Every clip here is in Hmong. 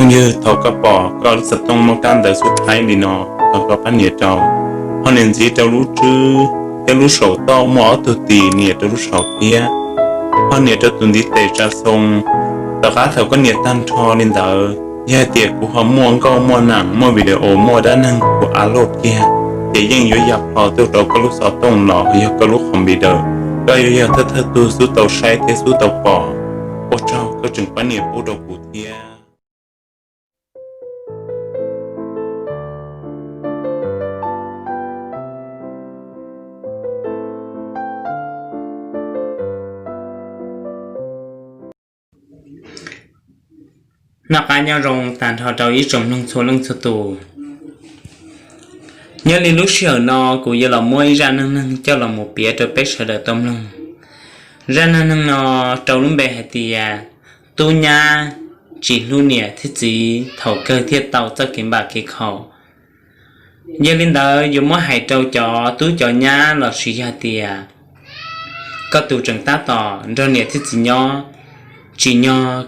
Phooj ywg, thaum koj pom koj lub xov tooj muaj kab ntawv xub thaib li no, thov koj pab nias rau, ho nias ntxiv rau lub tswb thiab lub saum toj muaj ob tug tis nias rau lub saum thiab, ho nias rau tus ntiv tes tsa xoo. Tom qab thaum koj nias tag nrho li ntawd, yog hais tias kuv ho muaj nkauj muaj nam muaj video muaj dab neeg kuv upload kiag, ces yeej yuav ya plho tuaj rau koj lub xov tooj los yog koj lub computer, koj yuav yog thawj thawj tug xub tau saib thiab xub tau pom. Ua tsaug koj tseem pab nias pub rau kuv thiab. Noj qab nyob zoo tag nrho rau ib tsoom mloog txhua leej txhua tus. Nyob li lub sij hawm no kuv yuav los muab ib zaj neej neeg coj los mus piav rau peb sawv daws tau mloog. Zaj neej neeg no rau lub npe hais tias tub nyab tsis hlub niam thiab txiv thaum kawg thiaj tau txoj kev npam kev khaum. Yog li ntawd yuav muab hais rau cov tub cov nyab los sis yog tias koj tus tseem tab tom nrog niam thiab txiv nyob, tsim nyog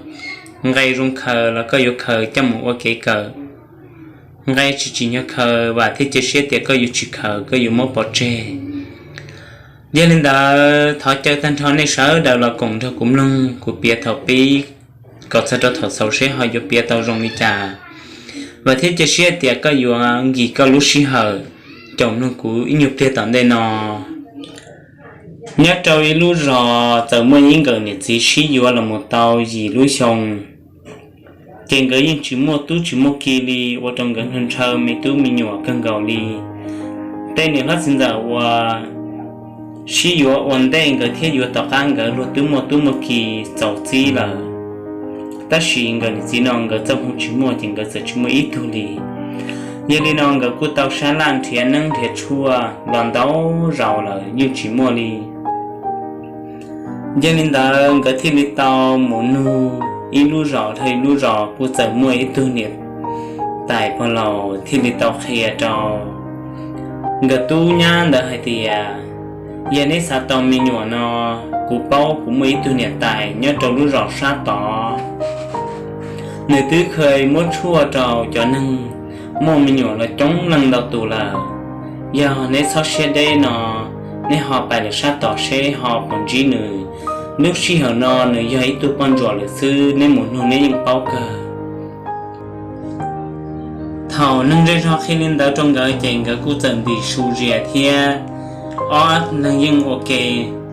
nqe zoo khaws los koj yuav khaws coj mus ua kev kawm, nqe tsis tsim nyog khaws vam thiab cia siab tias koj yuav tsis khaws, koj yuav muab pov tseg. Yog li ntawd thov caw tag nrho nej sawv daws los koom nrog kuv mloog kuv piav thaum pib kom txog rau thaum xaus seb ho yuav piav tau zoo li cas. Vam thiab cia siab tias koj yuav nkim koj lub sij hawm caum mloog kuv ib nyuag pliag tom ntej no. Nyob rau ib lub zos txawm muaj ib nkawm niam txiv sib yuav los mus tau yim lub xyoo, ces nkawd yeej tsis muaj tub tsis muaj ki li, ua rau nkawd ntshaw ntshaw me tub me nyuam kawg nkaus li. Tej niam hlob txiv ntxawm uas sib yuav ua ntej nkawd thiab yuav tom qab nkawd luag twb muaj tub muaj ki txaus txib lawm, tab sis nkawm niam txiv no nkawd txoj hmoo tsis muaj ces nkawd txawm tsis muaj ib tug li. Yog li no nkawd kuj tau sab laj nrhiav neeb nrhiav tshuaj los ntau zaus lawm yeej tsis muaj li. Yog li ntawd nkawd thiaj li tau mus nug ib lub zos dhau ib lub zos kuj txawm muaj ib tug niam tais pog laus thiaj li tau qhia rau nkawd tub nyab ntawd hais tias, yog neb xav tau me nyuam no, kuv paub kuv muaj ib tug niam tais nyob rau lub zos sab tod, nws twb kheev muab tshuaj rau cov neeg muaj me nyuam los coob leej ntau tus lawm. Yog neb txhob siab deb no, neb ho pais lawm sab tod seb ho puas ntsib nws. Lub sij hawm no nws yog ib tug poj ntsuam lawm xwb, neb mus nug neb yeej paub kawg. Thaum neeg zej zog qhia li ntawd rau nkawd ces nkawd kuj txawm ntim su zias thiab ob leeg yeej ua ke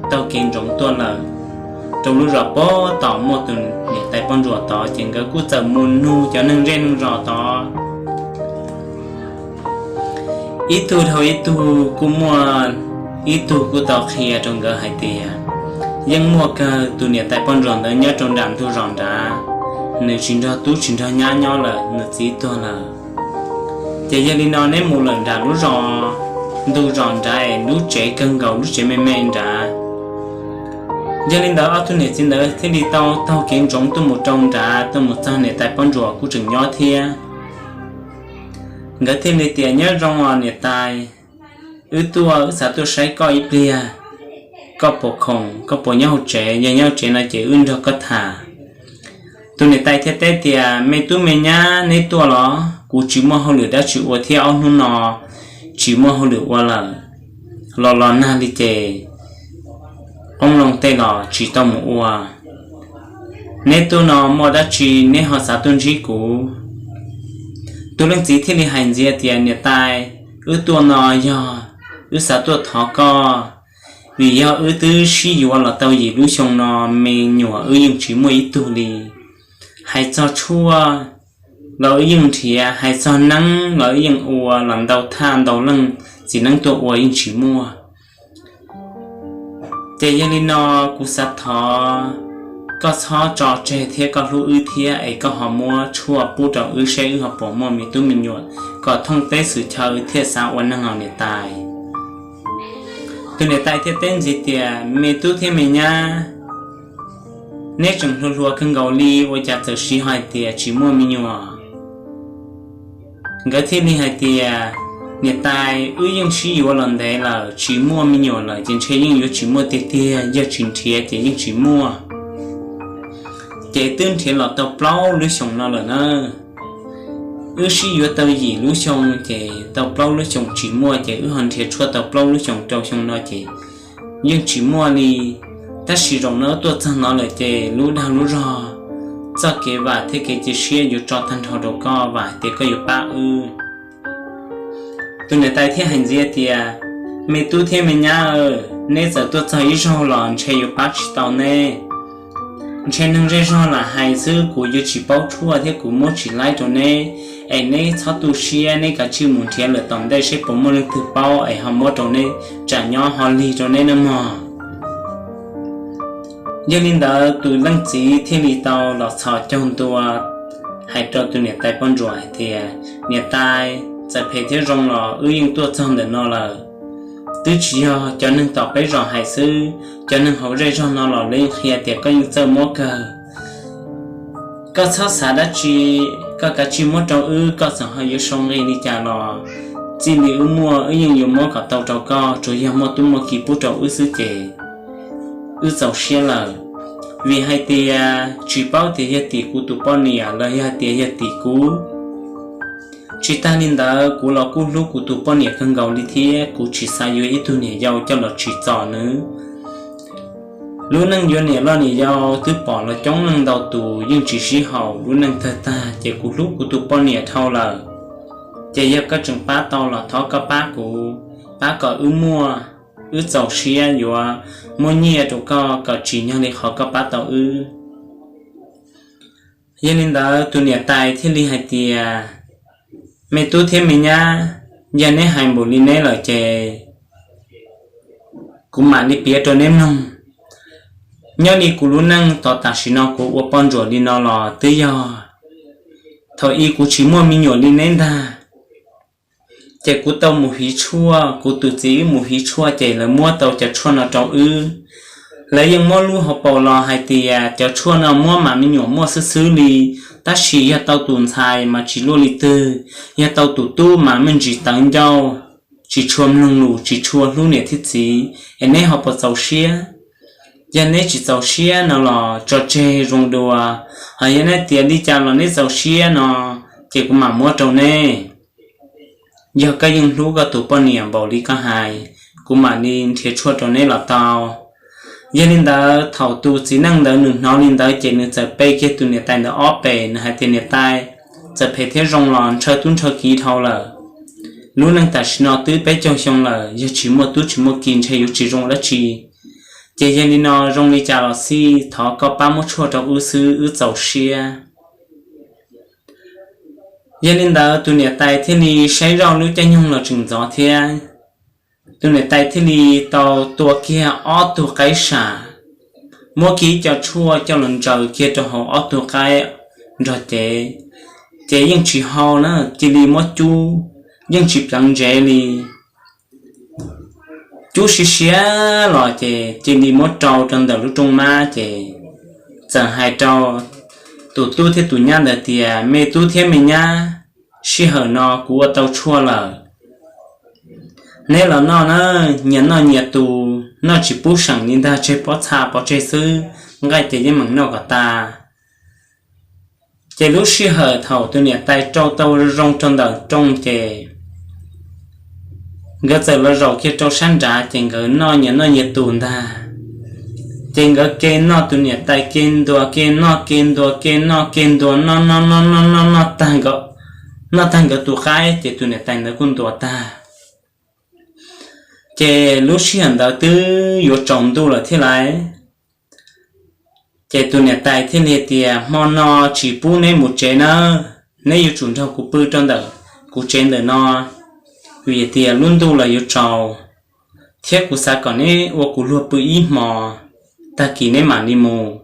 taug kev ntsoov tuaj lawm rau lub zos pem tom muaj tus niam tais poj ntsuam tod, ces nkawd kuj txawm mus nug cov neeg zej neeg zos tod. Ib tug dhau ib tug kuj muaj, ib tug kuj tau qhia rau nkawd hais tias, yeej muaj kawg tus niam tais poj ntsuam ntawd nyob rau nram ntug zos nrad, nws tsis nrog tub tsis nrog nyab nyob lawm, nws txiv tuag lawm. Ces yog li no neb mus lawm nram lub zos, ntug zos nrad es lub tsev kawg nkaus lub tsev me me nrad. Yog li ntawd ob tug niam txiv ntawd thiaj li tau taug kev ntsoov tuaj mus rau nrad, tuaj mus txog niam tais poj ntsuam kuj tseem nyob thiab. Nkawd thiaj li tias, nyob zoo os niam tais, wb tuaj wb xav tuaj saib koj ib pliag, koj puas khoom, koj puas nyob hauv tsev, yog nyob hauv tsev no ces wb nrog koj tham. Tus niam tais thiaj teb tias, me tub me nyab neb tuaj los? Kuv tsis muaj hauj lwm dab tsi ua thiab, ob hnub no tsis muaj hauj lwm ua lawm, los los nag li ces qoob loo tej los tsis tau mus ua. Neb tuaj no muaj dab tsi neb ho xav tuaj ntsib kuv? Tus leej txiv thiaj li hais ntxiv tias, niam tais, wb tuaj no yog wb xav tuaj thov koj, vim yog wb twb sib yuav los tau yim lub xyoo no, me nyuam wb yeej tsis muaj ib tug li. Hais txog tshuaj los wb yeej nrhiav, hais txog neeb los wb yeej ua los ntau thaj ntau leej txiv neeb tuaj ua yeej tsis muaj. Ces yog li no kuv xav thov koj txhob tso tseg thiab koj hlub wb thiab es koj ho muab tshuaj pub rau wb seb wb ho puas muaj me tub me nyuam kom thooj teb xwm chaw thiaj xav ua neeg os niam tais. Tus niam tais thiaj teb ntxiv tias, me tub thiab me nyab, neb tseem hluas hluas kawg nkaus li ua cas txawm siv hais tias tsis muaj me nyuam? Nkawd thiaj li hais tias, niam tais, wb yeej sib yuav los ntev lawm, tsis muaj me nyuam lawm ces ntshe yeej yuav tsis muaj tiag tiag, yog tsis nrhiav ces yeej tsis muaj. Ces twb nrhiav los tau plaub lub xyoos no lawm na. Wb sib yuav tau yim lub xyoo ces tau plaub lub xyoos tsis muaj, ces wb ho nrhiav tshuaj tau plaub lub xyoos rau xyoo no ces yeej tsis muaj li. Tab sis zaum no wb tuaj txog no lawm ces lub dag lub zog, txoj kev vam thiab kev cia siab yuav tso tag nrho rau koj, vam tias koj yuav pab wb. Tus niam tais thiaj hais ntxiv tias, me tub thiab me nyab, neb txawm tuaj txog ib zaug los ntshe yuav pab tsis tau neb. Ntshe neeg zej zog lam hais xwb, kuv yuav tsis paub tshuaj thiab kuv muab tsis laib rau neb. Es neb txhob tu siab, neb kav tsij mus nrhiav lawm tom ntej seb puas muaj leej twg paub es ho muab rau neb tsam nyob ho lig rau neb nawb mog. Yog li ntawd tus leej txiv thiaj li tau los txhos caug ntua hais rau tus niam tais poj ntsuam hais tias, niam tais, txawm phem thiab zoo los wb yeej tuaj txog ntawm no lawm. Twb tsis yog cov neeg tom peb zos hais xwb, cov neeg hauv zej zog no los lawv yeej qhia tias koj yeej txawj muab kawg. Koj txhob xav dab tsi, koj kav tsij muab rau wb, koj txawm ho yuav sau nqi li cas los txij li wb muaj wb yeej yuav muab kom tau rau koj, tsuas yog muaj tub muaj ki pub rau wb xwb ces wb txaus siab lawm. Vim hais tias tsis paub tias yog tim kuv tus poj niam los yog hais tias yog tim kuv. Tsis tag li ntawd kuv los kuj hlub kuv tus poj niam kawg nkaus li thiab kuv tsis xav yuav ib tug niam yau coj los tsim txom nws. Lub neej yuav niam loj niam yau twb pom los coob leej ntau tus yeej tsis sib haum, lub neej tawg tag ces kuv hlub kuv tus poj niam dhau lawm. Ces yog koj tseem pab tau los thov koj pab kuv, pab kom wb muaj, wb txaus siab yuav muab nyiaj rau koj kom tsim nyog li qhov koj pab tau wb. Yog li ntawd tus niam tais thiaj li hais tias, me tub thiab me nyab, yog neb hais npaum li neb lawm ces kuv mam li piav rau neb mloog. Nyob li kuv lub neej tod tam sim no kuv ua poj ntsuam li no los twb yog thaum ub kuv tsis muaj me nyuam li neb ntag. Ces kuv tau mus hiv tshuaj, kuv tus txiv wb mus hiv tshuaj ces lawv muab tau cov tshuaj no rau wb. Lawv yeej muab lub hauv paus los hais tias cov tshuaj no muab mam me nyuam muaj xwb xwb li, tab sis yog tau tus ntxhais mas tsis luaj li twg, yog tau tus tub mas me ntsis tawv ncauj, tsis tshua mloog lus, tsis tshua hlub niam thiab txiv, es neb ho puas txaus siab? Yog neb tsis txaus siab no los tso tseg zoo dua, ho yog neb tias li cas los neb txaus siab no ces kuv mam muab rau neb. Yog koj yeej hlub koj tus poj niam npaum li koj hais, kuv mam li nrhiav tshuaj rau neb los tau. Yog li ntawd thaum tus txiv neej ntawd nws hnov li ntawd ces nws txawm pe kiag tus niam tais ntawd ob pes, nws hais tias, niam tais, txawm phem thiab zoo los ntshaw tub ntshaw kiv dhau lawm. Lub neej tam sim no twb peb caug xyoo lawm, yog tsis muaj tub tsis muaj kiv ntshe yuav tsis zoo dab tsi. Ces yog li no zoo li cas los xij thov koj pab muab tshuaj rau wb xwb, wb txaus siab. Yog li ntawd tus niam tais thiaj li saib zoj lub caij nyoog los tseem ntxov thiab. Tus niam tais thiaj li tau tua kiag ob tug qaib sam, muab kiag ib co tshuaj coj los ntsaws kiag rau hauv ob tug qaib nrog cev. Ces yeej tsis hau na, cia li muab cub, yeej tsis pleev ntsev li. Cub siab siab los ces cia li muab rau rau ntawm lub rooj mab ces txawm hais rau tus tub thiab tus nyab ntawd tias, me tub thiab me nyab, sij hawm no kuv ua tau tshuaj lawm. Neb los noj na, nyias noj nyias tus, noj tsis pub seem li ntag, tseg pob txha pov tseg xwb, nqaij ces yeej meem noj kom tas. Ces lub sij hawm thaum tus niam tais rau tau zoo rau ntawm rooj ces nkawd txawm los zaum kiag rau sab nrad ces nkawd noj nyias noj nyias tus ntag. Ces nkawd ke noj, tus niam tais ke ntuas, ke noj ke ntuas, ke noj ke ntuas, noj noj noj noj noj noj tag, noj tag nkawd tus qaib ces tus niam tais ntawd kuj ntuas tag. Ces lub sij hawm ntawd twb yuav tsaus ntuj lawm thiab lauj. Ces tus niam tais thiaj li tias, hmo no tsis pub neb mus tsev nawb, neb yuav tsum nrog kuv pw rau ntawm kuv tsev ntawm no, vim tias lub ntuj los yuav tsaus thiab kuv xav kom neb ua kuv luag pw ib hmos, tag kis neb mam li mus.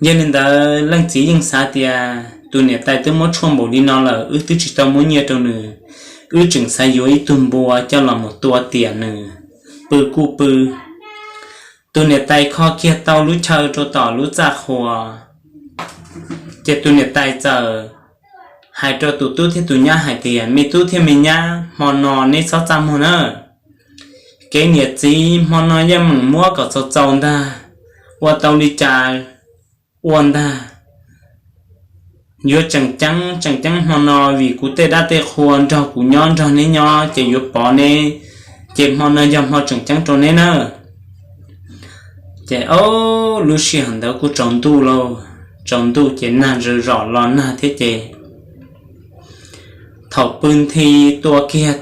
Yog li ntawd leej txiv yeej xav tias tus niam tais twb muab tshuaj npaum li no lawm, wb twb tsis tau muab nyiaj rau nws, wb tseem xav yuav ib tug npua coj los mus tua tiam nws pw kuj pw. Tus niam tais kho kiag tau lub chaw rau tom lub txaj qhua, ces tus niam tais txawm hais rau tus tub thiab tus nyab hais tias, me tub thiab me nyab, hmo no neb txhob txaj muag na. Kev niam txiv hmo no yeej meem muab kom txaus txaus ntag, ua tau li cas ua ntag. yuav tseem ceeb tseem ceeb hmo no vim kuv tej dab tej qhua nrog kuv nyob nrog neb nyob ces yuav pov neb, ces hmo no yog hmo tseem ceeb rau neb nawb. Ces o, lub sij hawm ntawd kuj tsaus ntuj lauj, tsaus ntuj ces nag zom zom los nag thiab ces thaum pw nthi tua kiag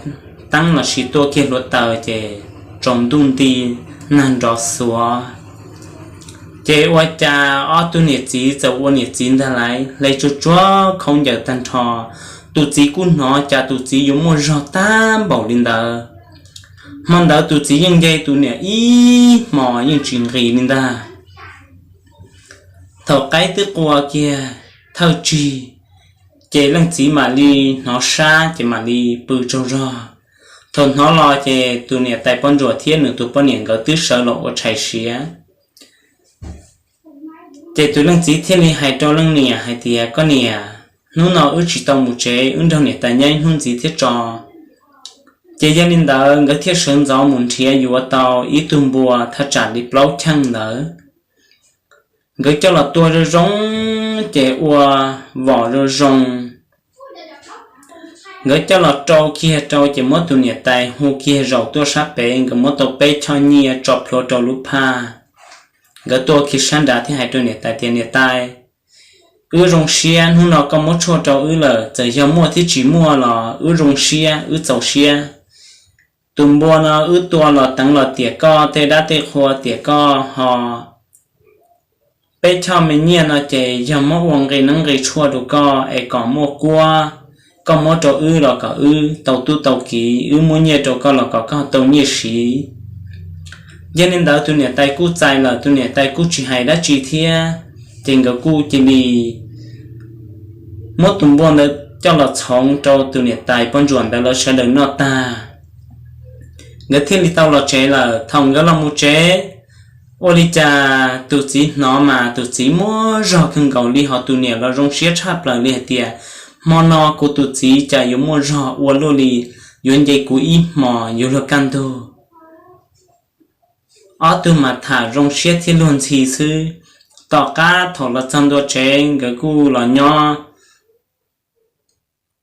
teeb lossis tua kiag hluav taws ces tsaus ntuj nti, nag nrov xuav. Ces ua cas ob tug niam txiv txawm ua niam txiv ntag lauj, hle tsuag tsuag khaub ncaws tag nrho. Tus txiv kuj hnov cas tus txiv yuav muaj zog tag npaum li ntawd. Hmo ntawd tus txiv yeej nce tus niam ib hmos yeej tsis nqis li ntag. Thaum qaib twb qua kiag thawj tsig, ces leej txiv mam li hnov sab ces mam li pw tsaug zog. Thaum hnov los ces tus niam tais poj ntsuam thiab nws tus poj niam nkawd twb sawv los ua tshais siav. Ces tus leej txiv thiaj li hais rau leej niam hais tias, koj niam, hnub no wb tsis tau mus tsev, wb nrog niam tais nyob ib hnub ntxiv thiab tso. Ces yog li ntawd nkawd thiaj sawv ntxov mus nrhiav yuav tau ib tug npua thaj tsam li plaub cheej ntawd. Nkawd coj los tua zoo zoo, ces ua vom zoo zoo. Nkawd coj los rau kiag rau ces muab tus niam tais hu kiag zaum tuaj sab pem, nkawd muab tau peb choj nyiaj tso plhuav rau lub phaj. Nkawd tuaj kiag sab nrad thiab hais rau niam tais tias, niam tais, wb zoo siab, hnub no koj muab tshuaj rau wb lawm, txawm yog muaj thiab tsis muaj los wb zoo siab, wb txaus siab. Tus npua no wb tua los teev los tiam koj tej dab tej qhua, tiam koj ho peb choj me nyiaj no ces yog muab ua nqi neeb nqi tshuaj rau koj es kom muaj kuab, koj muab rau wb los kom wb tau tub tau kiv, wb muab nyiaj rau koj los kom koj tau nyiaj siv. Yog li ntawd tus niam tais kuj txais lawm, tus niam tais kuj tsis hais dab tsi thiab, ces nkawd kuj cia li muab tus npua ntawd coj los txhoov rau tus niam tais poj ntsuam ntawd lawv sawv daws noj tag, nkawd thiaj li tau los tsev lawm. Thaum nkawd los mus tsev, ua li cas tus txiv hnov mas tus txiv muaj zog kawg nkaus li, ho tus niam los zoo siab tshaj plaws li hais tias, hmo no kuv tus txiv cas yuav muaj zog ua luaj li, yuav nce kuv ib hmos yuav luag kaj ntug. Ob tug mas tham zoo siab thiab luag ntxhi xwb. Tom qab thaum los txog ntua tsev nkawd kuj los nyob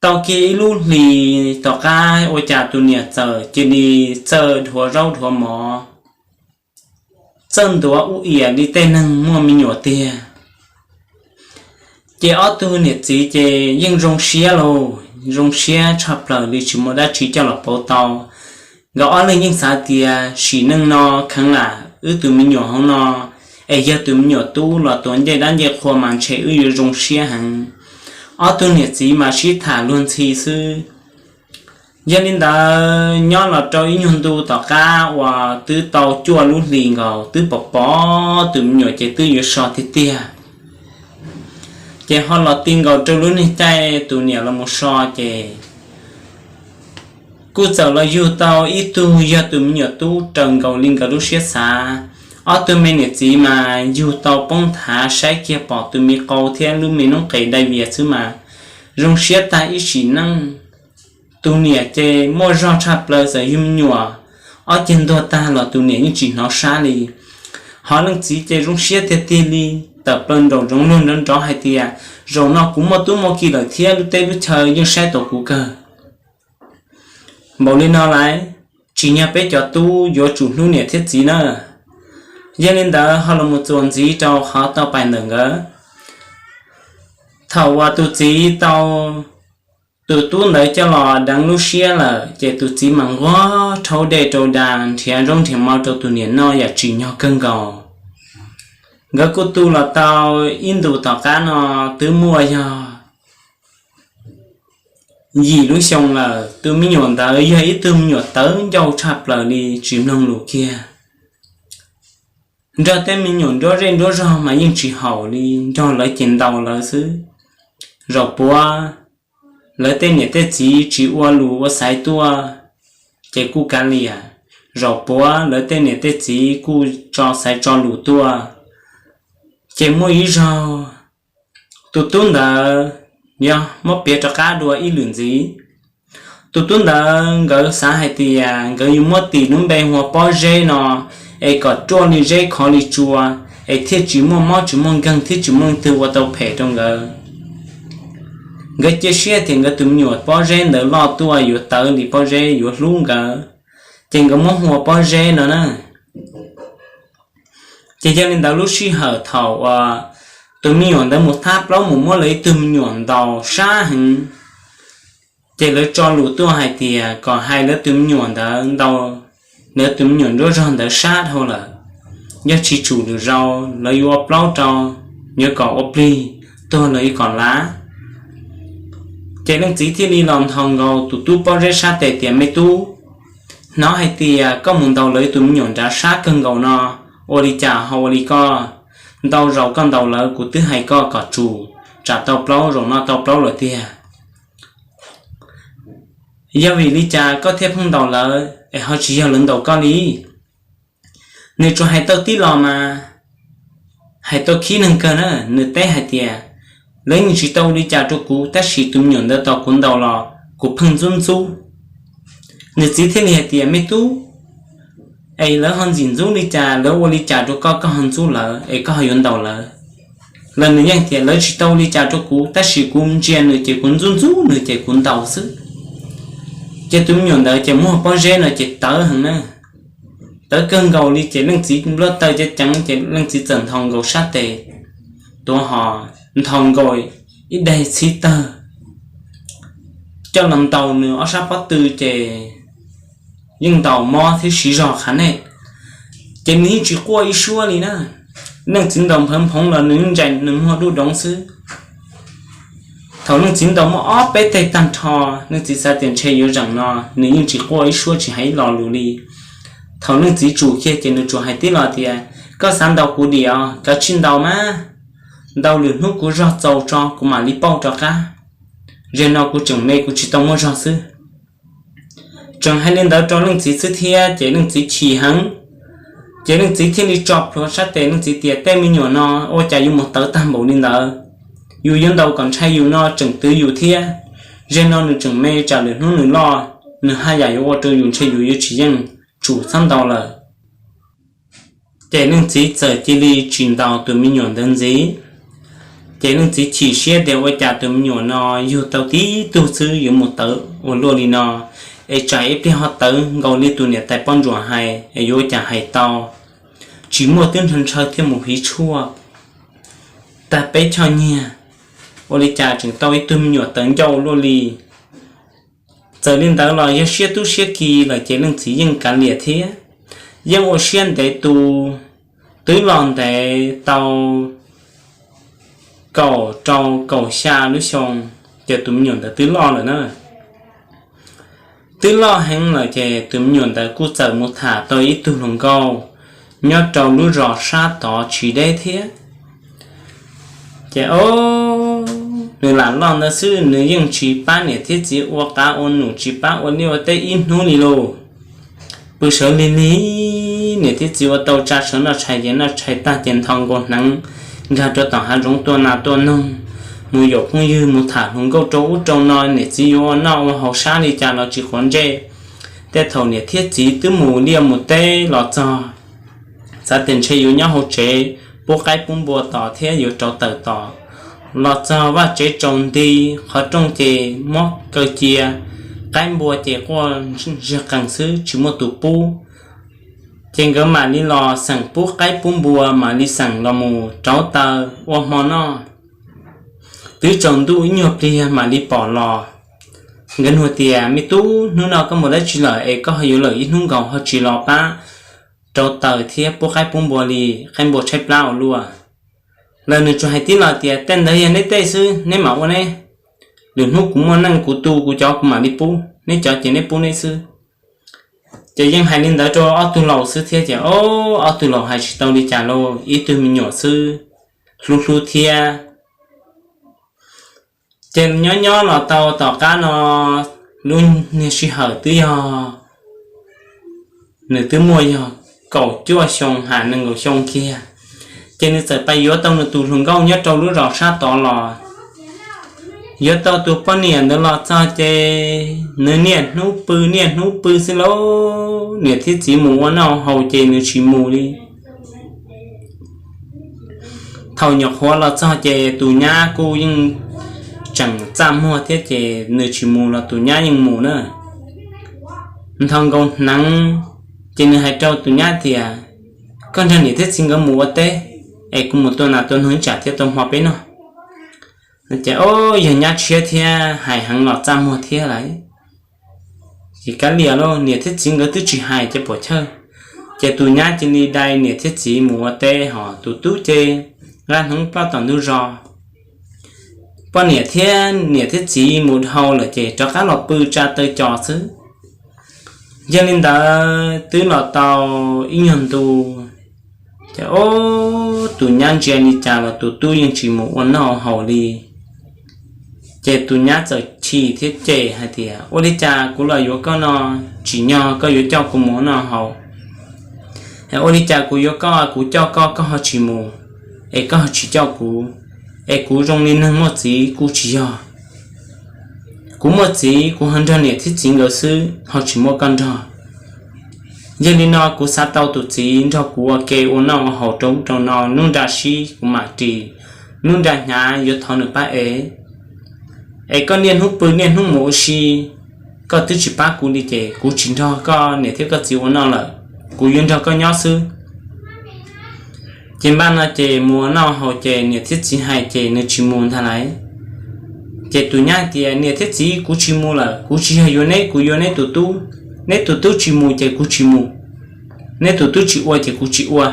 tau kiag ib lub hlis, tom qab ua cas tus niam txawm cia li txawj dhuav zaub dhuav mov, txawj ntuav ub iam li tej neeg muaj me nyuam tiag. Ces ob tug niam txiv ces yeej zoo siab lauj, zoo siab tshaj plaws li tsis muaj dab tsi coj los pauv tau. Nkawd ob leeg yeej xav tias sim neej no kheev lam wb tus me nyuam hauv no es yog tus me nyuam tub los tuav ncej dab ncej qhua mas ntshe wb yuav zoo siab heev. Ob tug niam txiv mas sib tham luag ntxhi xwb. Yog li ntawd nyob los rau ib nyuag ntu tom qab uas twb tau cuaj lub hlis nkaus, twb pom pom tus me nyuam ces twb yuav so tiag tiag. Ces ho los ti nkaus rau lub niag caij tus niam los mus so ces kuj txawm los yug tau ib tug yog tus me nyuam tub raws nkaus li nkawd lub siab xav. Ob tug me niam txiv mas yug tau poob nthav saib kiag pom tus me qau thiab lub me noob qes dai vias xwb mas zoo siab tag ib sim neej. Tus niam ces muaj zog tshaj plaws, txawm yug me nyuam ob ceg ntuag tag los tus niam yeej tsis hnov sab li. Ho leej txiv ces zoo siab tiag tiag li, tawm plaws nraum zoov luag nrov nrov hais tias, zaum no kuv muaj tub muaj ki lawm thiab lub teb lub chaw yeej saib taus kuv kawg. Npaum li no lawm, tsim nyog peb cov tub yuav tsum hlub niam thiab txiv na. Yog li ntawd ho los mus txuas ntxiv rau qhov tau pais ntawm nkawd. Thaum uas tus txiv tau tus tub ntawd coj los deev lub siab lawm ces tus txiv mas nquag rhaub dej rau da, nrhiav zaub nrhiav mov rau tus niam noj yam tsim nyog kawg nkaus. Nkawd kuj tu los tau ib ntus tom qab no twb muaj yog yim lub xyoo lawm. Tus me nyuam ntawd yog ib tug me nyuam tawv ncauj tshaj plaws li, tsis mloog lus kiag. Nrog tej me nyuam nruab zej nruab zog mas yeej tsis haum li, nrog lawv ces ntaus lawv xwb. Zaum puav lawv tej niam tej txiv tsis ua lus ua xaiv tuaj ces kuj kav liam, zaum puav lawv tej niam tej txiv kuj tso xaiv tso lus tuaj. Ces muaj ib zaug tus tub ntawd yog muab piav rov qab dua ib lwm ntxiv. Tus tub ntawd nkawd xav hais tias nkawd yuav muab tis lub npe hu ua Pob Zeb no es kom ruaj li zeb khov li tsua, es thiaj tsis muaj mob tsis muaj nkeeg thiab tsis muaj leej twg ua tau phem rau nkawd. Nkawd cia siab tias nkawd tus me nyuam pob zeb ntawd loj tuaj yuav tawv li pob zeb yuav hlub nkawd, ces nkawd muab hu ua Pob Zeb no na. Ces yog li ntawd lub sij hawm thaum uas tus me nyuam ntawd mus thab plaub mus muab lawv ib tug me nyuam ntaus sab heev, ces lawv tso lus tuaj hais tias kom hais lawv tus me nyuam ntawd ntaus, lawv tus me nyuam nruab zog ntawd sab dhau lawm, yog tsis tsum lwm zaus lawv yuav ua plaub rau, yuav kom ua plig, tuag los yuav kom lav. Ces leej txiv thiaj li los nthos nkaus tus tub Pob Zeb sab tes tias, Me tub, hnov hais tias koj mus ntaus lawv tus me nyuam nrad sab kawg nkaus no, ua li cas ho ua li koj? Ntau zaus koj ntaus lawv kuv twb hais koj kom tsum, tsam tau plaub zaum no tau plaub lawm tiag. Yog vim li cas koj thiaj pheej ntaus lawv es ho tsis yog lawv ntaus koj li? Nws tsuas hais tau tib los mas, hais tau khib neeg kawg na. Nws teb hais tias, Lawv yeej tsis tau ua li cas rau kuv, tab sis tus me nyuam ntawd tos kuv ntaus los kuv pheej ntxub ntxub. Nws txiv thiaj li hais tias, Me tub, es lawv ho ntxim ntxub li cas, lawv ua li cas rau koj koj ho ntxub lawv es koj ho yuav ntaus lawv? Los nws yeej tias, Lawv tsis tau ua li cas rau kuv, tab sis kuv ntsia nws ces kuv ntxub ntxub nws ces kuv ntaus xwb. Ces tus me nyuam ntawd ces muab Pob Zeb no ces tawv heev na, tawv kawg nkaus li. Ces leej txiv nplooj taw ceev ceev ces leej txiv txawm nthos nkaus sab tes, tuav hos nthos nkaus ib daim txhib tawg coj los ntaus nws ob sab pob tw ces yeej ntaus mob thiab siv zog qhav nej, ces nws yeej tsis quaj ib suab li na. Leej txiv ntaus nphawv nphoov los nws yeej ntsais nws muag dub doov xwb. Thaum leej txiv ntaus muaj ob peb teg tag nrho, leej txiv xav tias ntshe yuav zeem no, nws yeej tsis quaj ib suab tsis hais ib lo lus li. Thaum leej txiv tsum kiag ces nws tsuas hais tib lo tias, Koj xav ntaus kuv diam, kav tsij ntaus mas, ntaus lwm hnub kuv zog txaus tso kuv mam li pauj rov qab. Zaum no kuv tseem me kuv tsis tau muaj zog xwb. Tseem hais li ntawd rau leej txiv xwb thiab ces leej txiv chim heev. Ces leej txiv thiaj li tso plhuav sab tes, leej txiv tias, Tej me nyuam no ua cas yuav mus tawv tag npaum li ntawd? Yus yuav ntaus kom ntshai yus no tseem twv yus thiab. Zaum no nws tseem me tsam lwm hnub nws loj, nws haj yam yuav ua rau yus ntshai yus yuav tsis yeej, tsum txhob ntaus lawm. Ces leej txiv txawm cia li tsis ntaus tus me nyuam ntawd ntxiv. Ces leej txiv chim siab tias ua cas tus me nyuam no yug tau tib tug xwb yuav mus tawv ua luaj li no, es tsam ib pliag ho tawv nkaus li tus niam tais poj ntsuam hais es yuav ua cas hais tau. Tsis muaj twb ntshaw ntshaw thiaj mus hiv tshuaj tag peb choj nyiag, ua li cas tseem tau ib tug me nyuam tawv ncauj luaj li. Txawm li ntawd los yog siab tub siab ki lawm ces leej txiv yeej kav liam thiab, yeej ua siab ntev tu. Twb los ntev tau kaum rau kaum xya lub xyoo, ces tus me nyuam ntawd twb loj lawm na. Twb loj heev lawm ces tus me nyuam ntawd kuj txawm mus tham tau ib tug hluas nkauj nyob rau lub zos sab tod tsis deb thiab. Ces o, nws lam loj ntawd xwb nws yeej tsis pab niam thiab txiv ua qav ua num, tsis pab ua liaj ua teb ib hnub li lauj. Pw sawv lig lig, niam thiab txiv ua tau tsa sawv noj tshais ces noj tshais tag ces nthos nkaus hneev nkag rau tom hav zoov tua nas tua noog, mus yaum phooj ywg mus tham hluas nkauj rau ub rau no, niam txiv yuav ua noj ua haus sab li cas los tsis quav ntsej. Tej thaum niam thiab txiv twb mus liaj mus teb los txog, xav tias ntshe yuav nyob hauv tsev pub qaib pub npua tos thiab yuav rauv taws tos. Los txog vaj tsev tsaus nti, qhov rooj ces muab kaw cia, qaib npua ces quaj zig qees xwb tsis muaj tus pub. Ces nkawd mam li los xeem pub qaib pub npua, mam li xeem los mus rauv taws ua hmo noj. Twb tsaus ntuj ib nyuag pliag mam li pom los. Nkawd nug tias, Me tub, hnub no koj mus dab tsi lawm es koj ho yuav lawm ib hnub nkaus ho tsis los pab rauv taws thiab pub qaib pub npua li, qaib npua tshaib plab ua luaj? Lawm nws tsuas hais tib los tias, Tej ntawd yog neb tej xwb, neb mam ua neb. Lwm hnub kuv muaj neej kuv tu kuv cov kuv mam li pub, neb cov ces neb pub neb xwb. Ces yeej hais li ntawd rau ob tug laus xwb thiab ces o, ob tug laus hais tsis tau li cas lauj, ib tug me nyuam xwb, hlub hlub thiab. Ces nyob nyob los tau tom qab no, lub niag sij hawm twb yog, nws twb muaj yog kaum cuaj xyoo ha nees nkaum xyoo kiag. Ces nws txawm pais yuav tau nws tus hluas nkauj nyob rau lub zos sab tod los. Yuav tau tus poj niam ntawd los txog ces nws niaj hnub pw niaj hnub pw xwb lauj, niam thiab txiv mus ua noj haus ces nws tsis mus li. Thaum nyuam qhuav los txog ces tus nyab kuj yeej tseem txaj muag thiab ces nws tsis mus los tus nyab yeej mus na. Nthos nkaus hneev, ces nws hais rau tus nyab tias, koj nrog niam thiab txiv nkawd mus ua teb, es kuv mus tua nas tua noog ib tsam thiab tau hmo peb noj. Ces o, yog nyab tshiab thiab hais heev los txaj muag thiab lawm. Ces kav liam lauj, niam thiab txiv nkawd twb tsis hais ces puam chawj. Ces tus nyab cia li dai niam thiab txiv mus ua teb, ho tus tub ces nqa hneev ploj tom ntug zos. Poj niam thiab niam thiab txiv mus dhau lawm ces rov qab los pw tsa taw cos xwb. Yog li ntawd twb los tau ib nyuag ntu, ces o, tus nyab ntsia li cas los tus tub yeej tsis mus ua noj haus li. Ces tus nyab txawm chim thiab cem hais tias, ua li cas kuv los yuav koj no tsim nyog koj yuav coj kuv mus ua noj haus? Ua li cas kuv yuav koj, kuv coj koj koj ho tsis mus, es koj ho tsis coj kuv? Es kuv zoo li neeg muaj txiv kuj tsis yog. Kuv muaj txiv kuv ho nrog niam thiab txiv nkawd xwb ho tsis muaj koj nrog. Yog li no kuv xav tau tus txiv nrog kuv ua ke ua noj ua haus rau ub rau no, hnub nra sib kuv mam ris, hnub nra hnyav yuav thov nws pab ev. Es koj niaj hnub pw niaj hnub mus ua si, koj twb tsis pab kuv li ces kuv tsis nrog koj niam thiab koj txiv ua noj lawm, kuv yuav nrog koj nyob xwb. Ces npaj no ces mus ua noj haus ces niam thiab txiv hais ces nws tsis mus ntag lauj. Ces tus nyab tias, niam thiab txiv, kuv tsis mus lawm, kuv tsis yog yuav neb, kuv yuav neb tus tub. Neb tus tub tsis mus ces kuv tsis mus, neb tus tub tsis ua ces kuv tsis ua.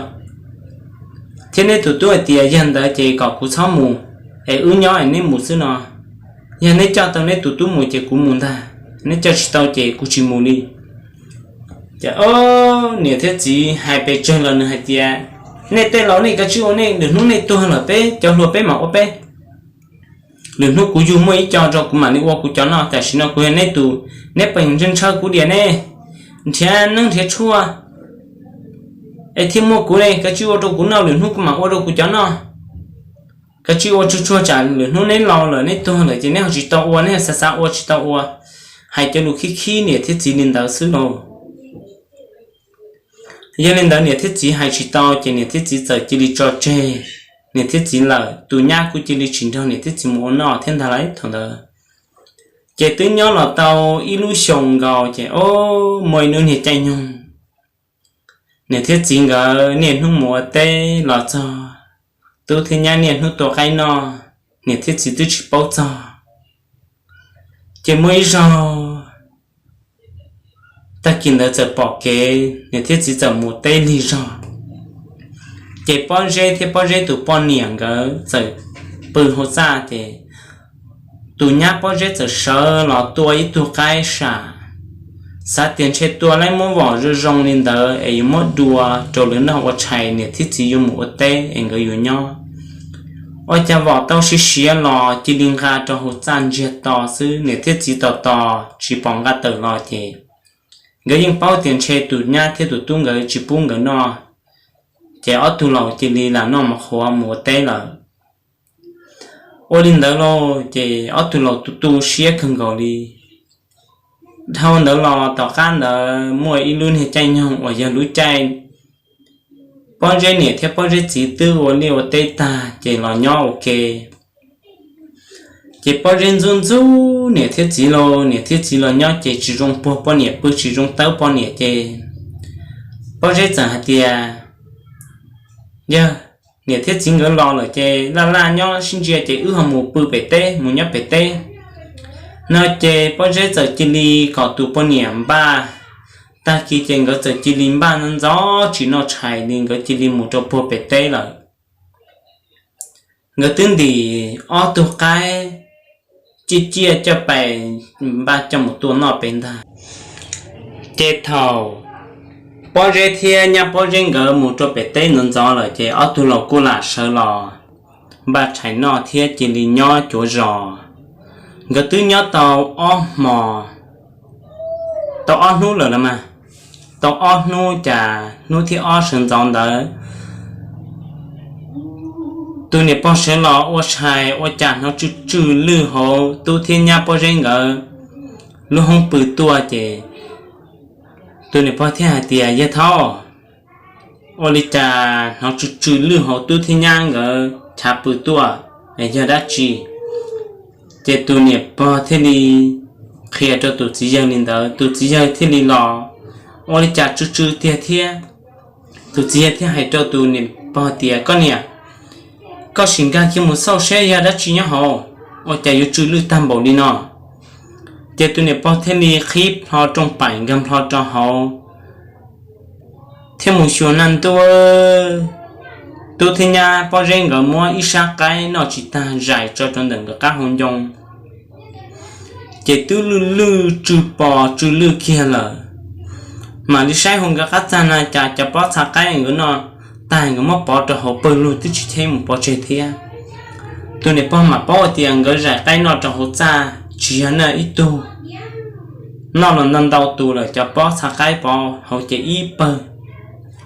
Thiab neb tus tub hais tias yog ntawd ces kom kuv txhob mus, es wb nyob es neb mus xwb no. Yog neb coj tau neb tus tub mus ces kuv mus ntag, neb coj tsis tau ces kuv tsis mus li. Ces o, niam thiab txiv hais pes tsawg los nws hais tias, nej tej laus nej kav tsij ua nej, lwm hnub nej tuag lawm peb cov hluas peb mam ua peb. Lwm hnub kuv yug muaj ib co rau kuv mam li ua kuv cov noj, tam sim no kuv yog neb tus, neb pheej ntshaw kuv diam ne, nrhiav neeb nrhiav tshuaj es thiaj muaj kuv ne, kav tsij ua rau kuv noj, lwm hnub kuv mam ua rau kuv cov noj. Kav tsij ua tsuag tsuag tsam lwm hnub neb laus lawm neb tuag lawm ces neb ho tsis tau ua, neb xav xav ua tsis tau ua. Hais cov lus khib khib niam thiab txiv li ntawd xwb lauj. Yog li ntawd niam thiab txiv hais tsis tau ces niam thiab txiv txawm cia li tso tseg niam thiab txiv lawm. Tus nyab kuj cia li tsis nrog niam thiab txiv mus ua noj thiab ntag lauj thaum ntawd. Ces twb nyob los tau ib lub xyoos nkaus ces o, muaj ib hnub niag caij nyoog, niam thiab txiv nkawd niaj hnub mus ua teb los txog, tub thiab nyab niaj hnub tua qaib noj, niam thiab txiv twb tsis paub txog. Ces muaj ib zaug, tag kis ntawd txawm pom kev niam thiab txiv txawm mus teb lig zog. Ces Pob Zeb thiab Pob Zeb tus poj niam nkawd txawm pw hauv txaj ces tus nyab Pob Zeb txawm sawv los tua ib tug qaib sam, xav tias ntshe tua laib muab vom zoo zoo li ntawd es yuav muab dua rau lawv noj ua tshais, niam thiab txiv yuav mus ua teb es nkawd yuav nyob. Ua cas vom tau siav siav los cia li nqa rau hauv txaj ntsiag to xwb, niam thiab txiv tos tos tsis pom nqa tawm los ces nkawd yeej paub tias ntshe tus nyab thiab tus tub nkawd tsis pub nkawd noj, ces ob tug laus cia li lam noj mov qhuav mus ua teb lawm. Ua li ntawd lauj ces ob tug laus tu tu siab kawg nkaus li. Dhau ntawd los tom qab ntawd muaj ib lub niag caij nyoog uas yog lub caij Pob Zeb niam thiab Pob Zeb txiv twb ua liaj ua teb tag ces los nyob ua ke. Ces Pob Zeb ntxub ntxub niam thiab txiv lauj, niam thiab txiv los nyob ces tsis zoo puag poj niam pw, tsis zoo tawb poj niam ces Pob Zeb txawm hais tias, yog niam thiab txiv nkawd los lawm ces laj laj nyob sib ntsia ces wb ho mus pw pem teb, mus nyob pem teb no. Ces Pob Zeb txawm cia li kom tus poj niam npaj, tag kis ces nkawd txawm cia li npaj ntxov ntxov tsis noj tshais li, nkawd cia li mus rau puag pem teb lawm. Nkawd twb ntim ob tug qaib ciaj ciaj coj pais npaj coj mus tua noj pem ntag. Ces thaum Pob Zeb thiab nyab Pob Zeb nkawd mus rau pem teb ntxov ntxov lawm ces ob tug laus kuj lam sawv los npaj tshais noj thiab cia li nyob cuav zos. Nkawd twb nyob tau ob hmo, tau ob hnub lawm los mas, tau ob hnub cas hnub thib ob sawv ntxov ntawd tus niam pog sawv los ua tshais ua cas hnov tsw tsw lwj hauv tub thiab nyab Pob Zeb nkawd lub hoob pw tuaj ces tus niam pog thiaj hais tias, yawg thaub, ua li cas hnov tsw tsw lwj hauv tub thiab nyab nkawd chav pw tuaj, yog dab tsi? Ces tus niam pog thiaj li qhia rau tus txiv yawg li ntawd, tus txiv yawg thiaj li los ua li cas tsw tsw tiag thiab. Tus txiv yawg thiaj hais rau tus niam pog tias, Koj niam, koj sim nkag kiag mus xauj seb yog dab tsi nyob hauv, ua cas yuav tsw lwj tag npaum li no? Ces tus niam pog thiaj li qhib plho rooj paim nkag plho rau hauv thiab mus xyuas na ntuj, tub thiab nyab Pob Zeb nkawd muab ib sab qaib noj tsis tag zais tso rau ntawm nkawd qab hauv ncoo, ces twb lwj lwj tsw pos tsw lwj kiag lawm. Mam li saib hauv nkawd qab txag na cas cov pob txha qaib nkawd noj tag nkawd muab pov rau hauv pawg lug twb tsis cheb mus pov tseg thiab. Tus niam pog mam paub hais tias nkawd zais qaib noj rau hauv txaj tsis yog noj ib tug, noj los ntau ntau tus lawm, cov pob txha qaib pov hauv ces ib pawg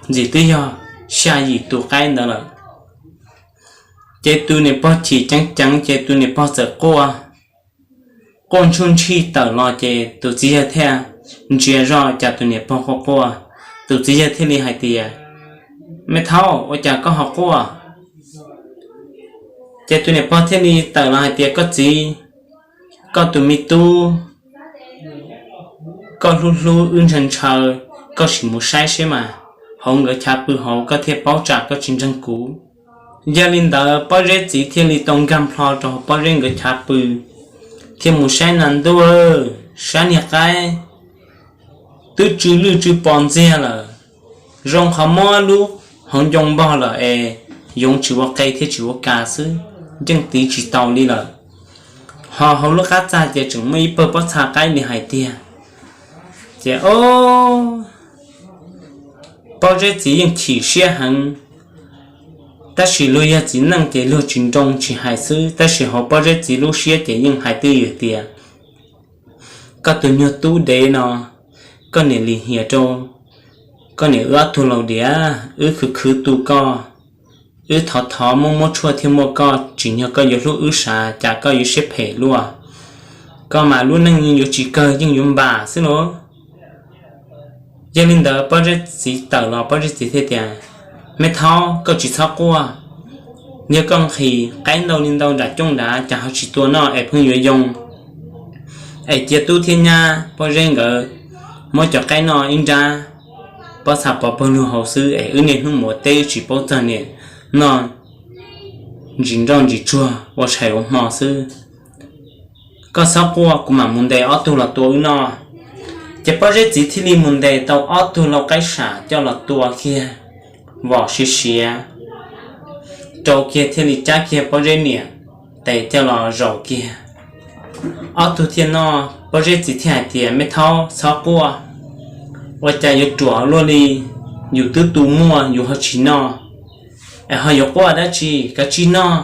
ntxim twb yog xya yim tus qaib ntawd lawm. Ces tus niam pog chim ceev ceev ces tus niam pog txawm quaj, quaj ntsuj ntshij tawm los ces tus txiv yawg thiaj ntsia zoj cas tus niam pog quaj quaj. Tus txiv yawg thiaj li hais tias, Me thaub, ua cas koj ho quaj? Ces tus niam pog thiaj li tawm los hais tias, Koj txiv, koj tus me tub, koj hlub hlub wb ntshaw ntshaw, koj sim mus saib seb mas hauv nkawd chav pw hauv koj thiaj paub tsam koj tsis ntseeg kuv. Yog li ntawd Pob Zeb txiv thiaj li tau nkag plho rau hauv Pob Zeb nkawd chav pw thiab mus saib na ntuj, sab niag qaib twb tsw lwj tsw pos ntxiag lawm. Zoo qhov muab lub hauv ncoo npog lawm es yoov tsis ua qe thiab tsis ua kas xwb, yeej tiv tsis tau li lawm. Ho hauv lub qab txag ces tseem muaj ib pawg pob txha qaib li hais tiag. Ces o, Pob Zeb txiv yeej chim siab heev. Tab sis luag yog txiv neej ces luag tsis nroo tsis hais xwb, tab sis hauv Pob Zeb txiv lub siab ces yeej hais twj ywm tias, Koj tus nyuag tub dev no, koj niam lim hiam rau koj niam wb ob tug laus diam, wb khwv khwv tu koj, wb thov thov muab muab tshuaj thiaj muaj koj, tsim nyog koj yuav hlub wb sav cas koj yuav siab phem luaj. Koj mas lub neej yuav tsis kawg yeej yuav npam xwb lauj. Yog li ntawd Pob Zeb txiv tawm los Pob Zeb txiv thiaj tias, Me thaub, koj tsis txhob quaj. Yog koj nqhis qaib ntau li ntau nram cooj nrad cas ho tsis tua noj es pheej yuav yoo, es cia tub thiab nyab Pob Zeb nkawd muab cov qaib noj ib nrab, pob txha pov pawg lug hauv xwb es wb niaj hnub mus ua teb wb tsis paub txog niam noj ntsis nroj ntsis tsuag ua tshais ua hmo xwb. Koj txhob quaj, kuv mam mus ntes ob tug los tua wb noj. Ces Pob Zeb txiv thiaj li mus ntes tau ob tug lau qaib sam coj los tua kiag, vom siav siav rau kiag thiaj li cab kiag Pob Zeb niam tes coj los zaum kiag. Ob tug thiaj noj, Pob Zeb txiv thiaj hais tias, Me thaub, txhob quaj, ua cas yuav ruam luaj li, yus twb tu muaj yus ho tsis noj, es ho yuav quaj dab tsi, kav tsij noj.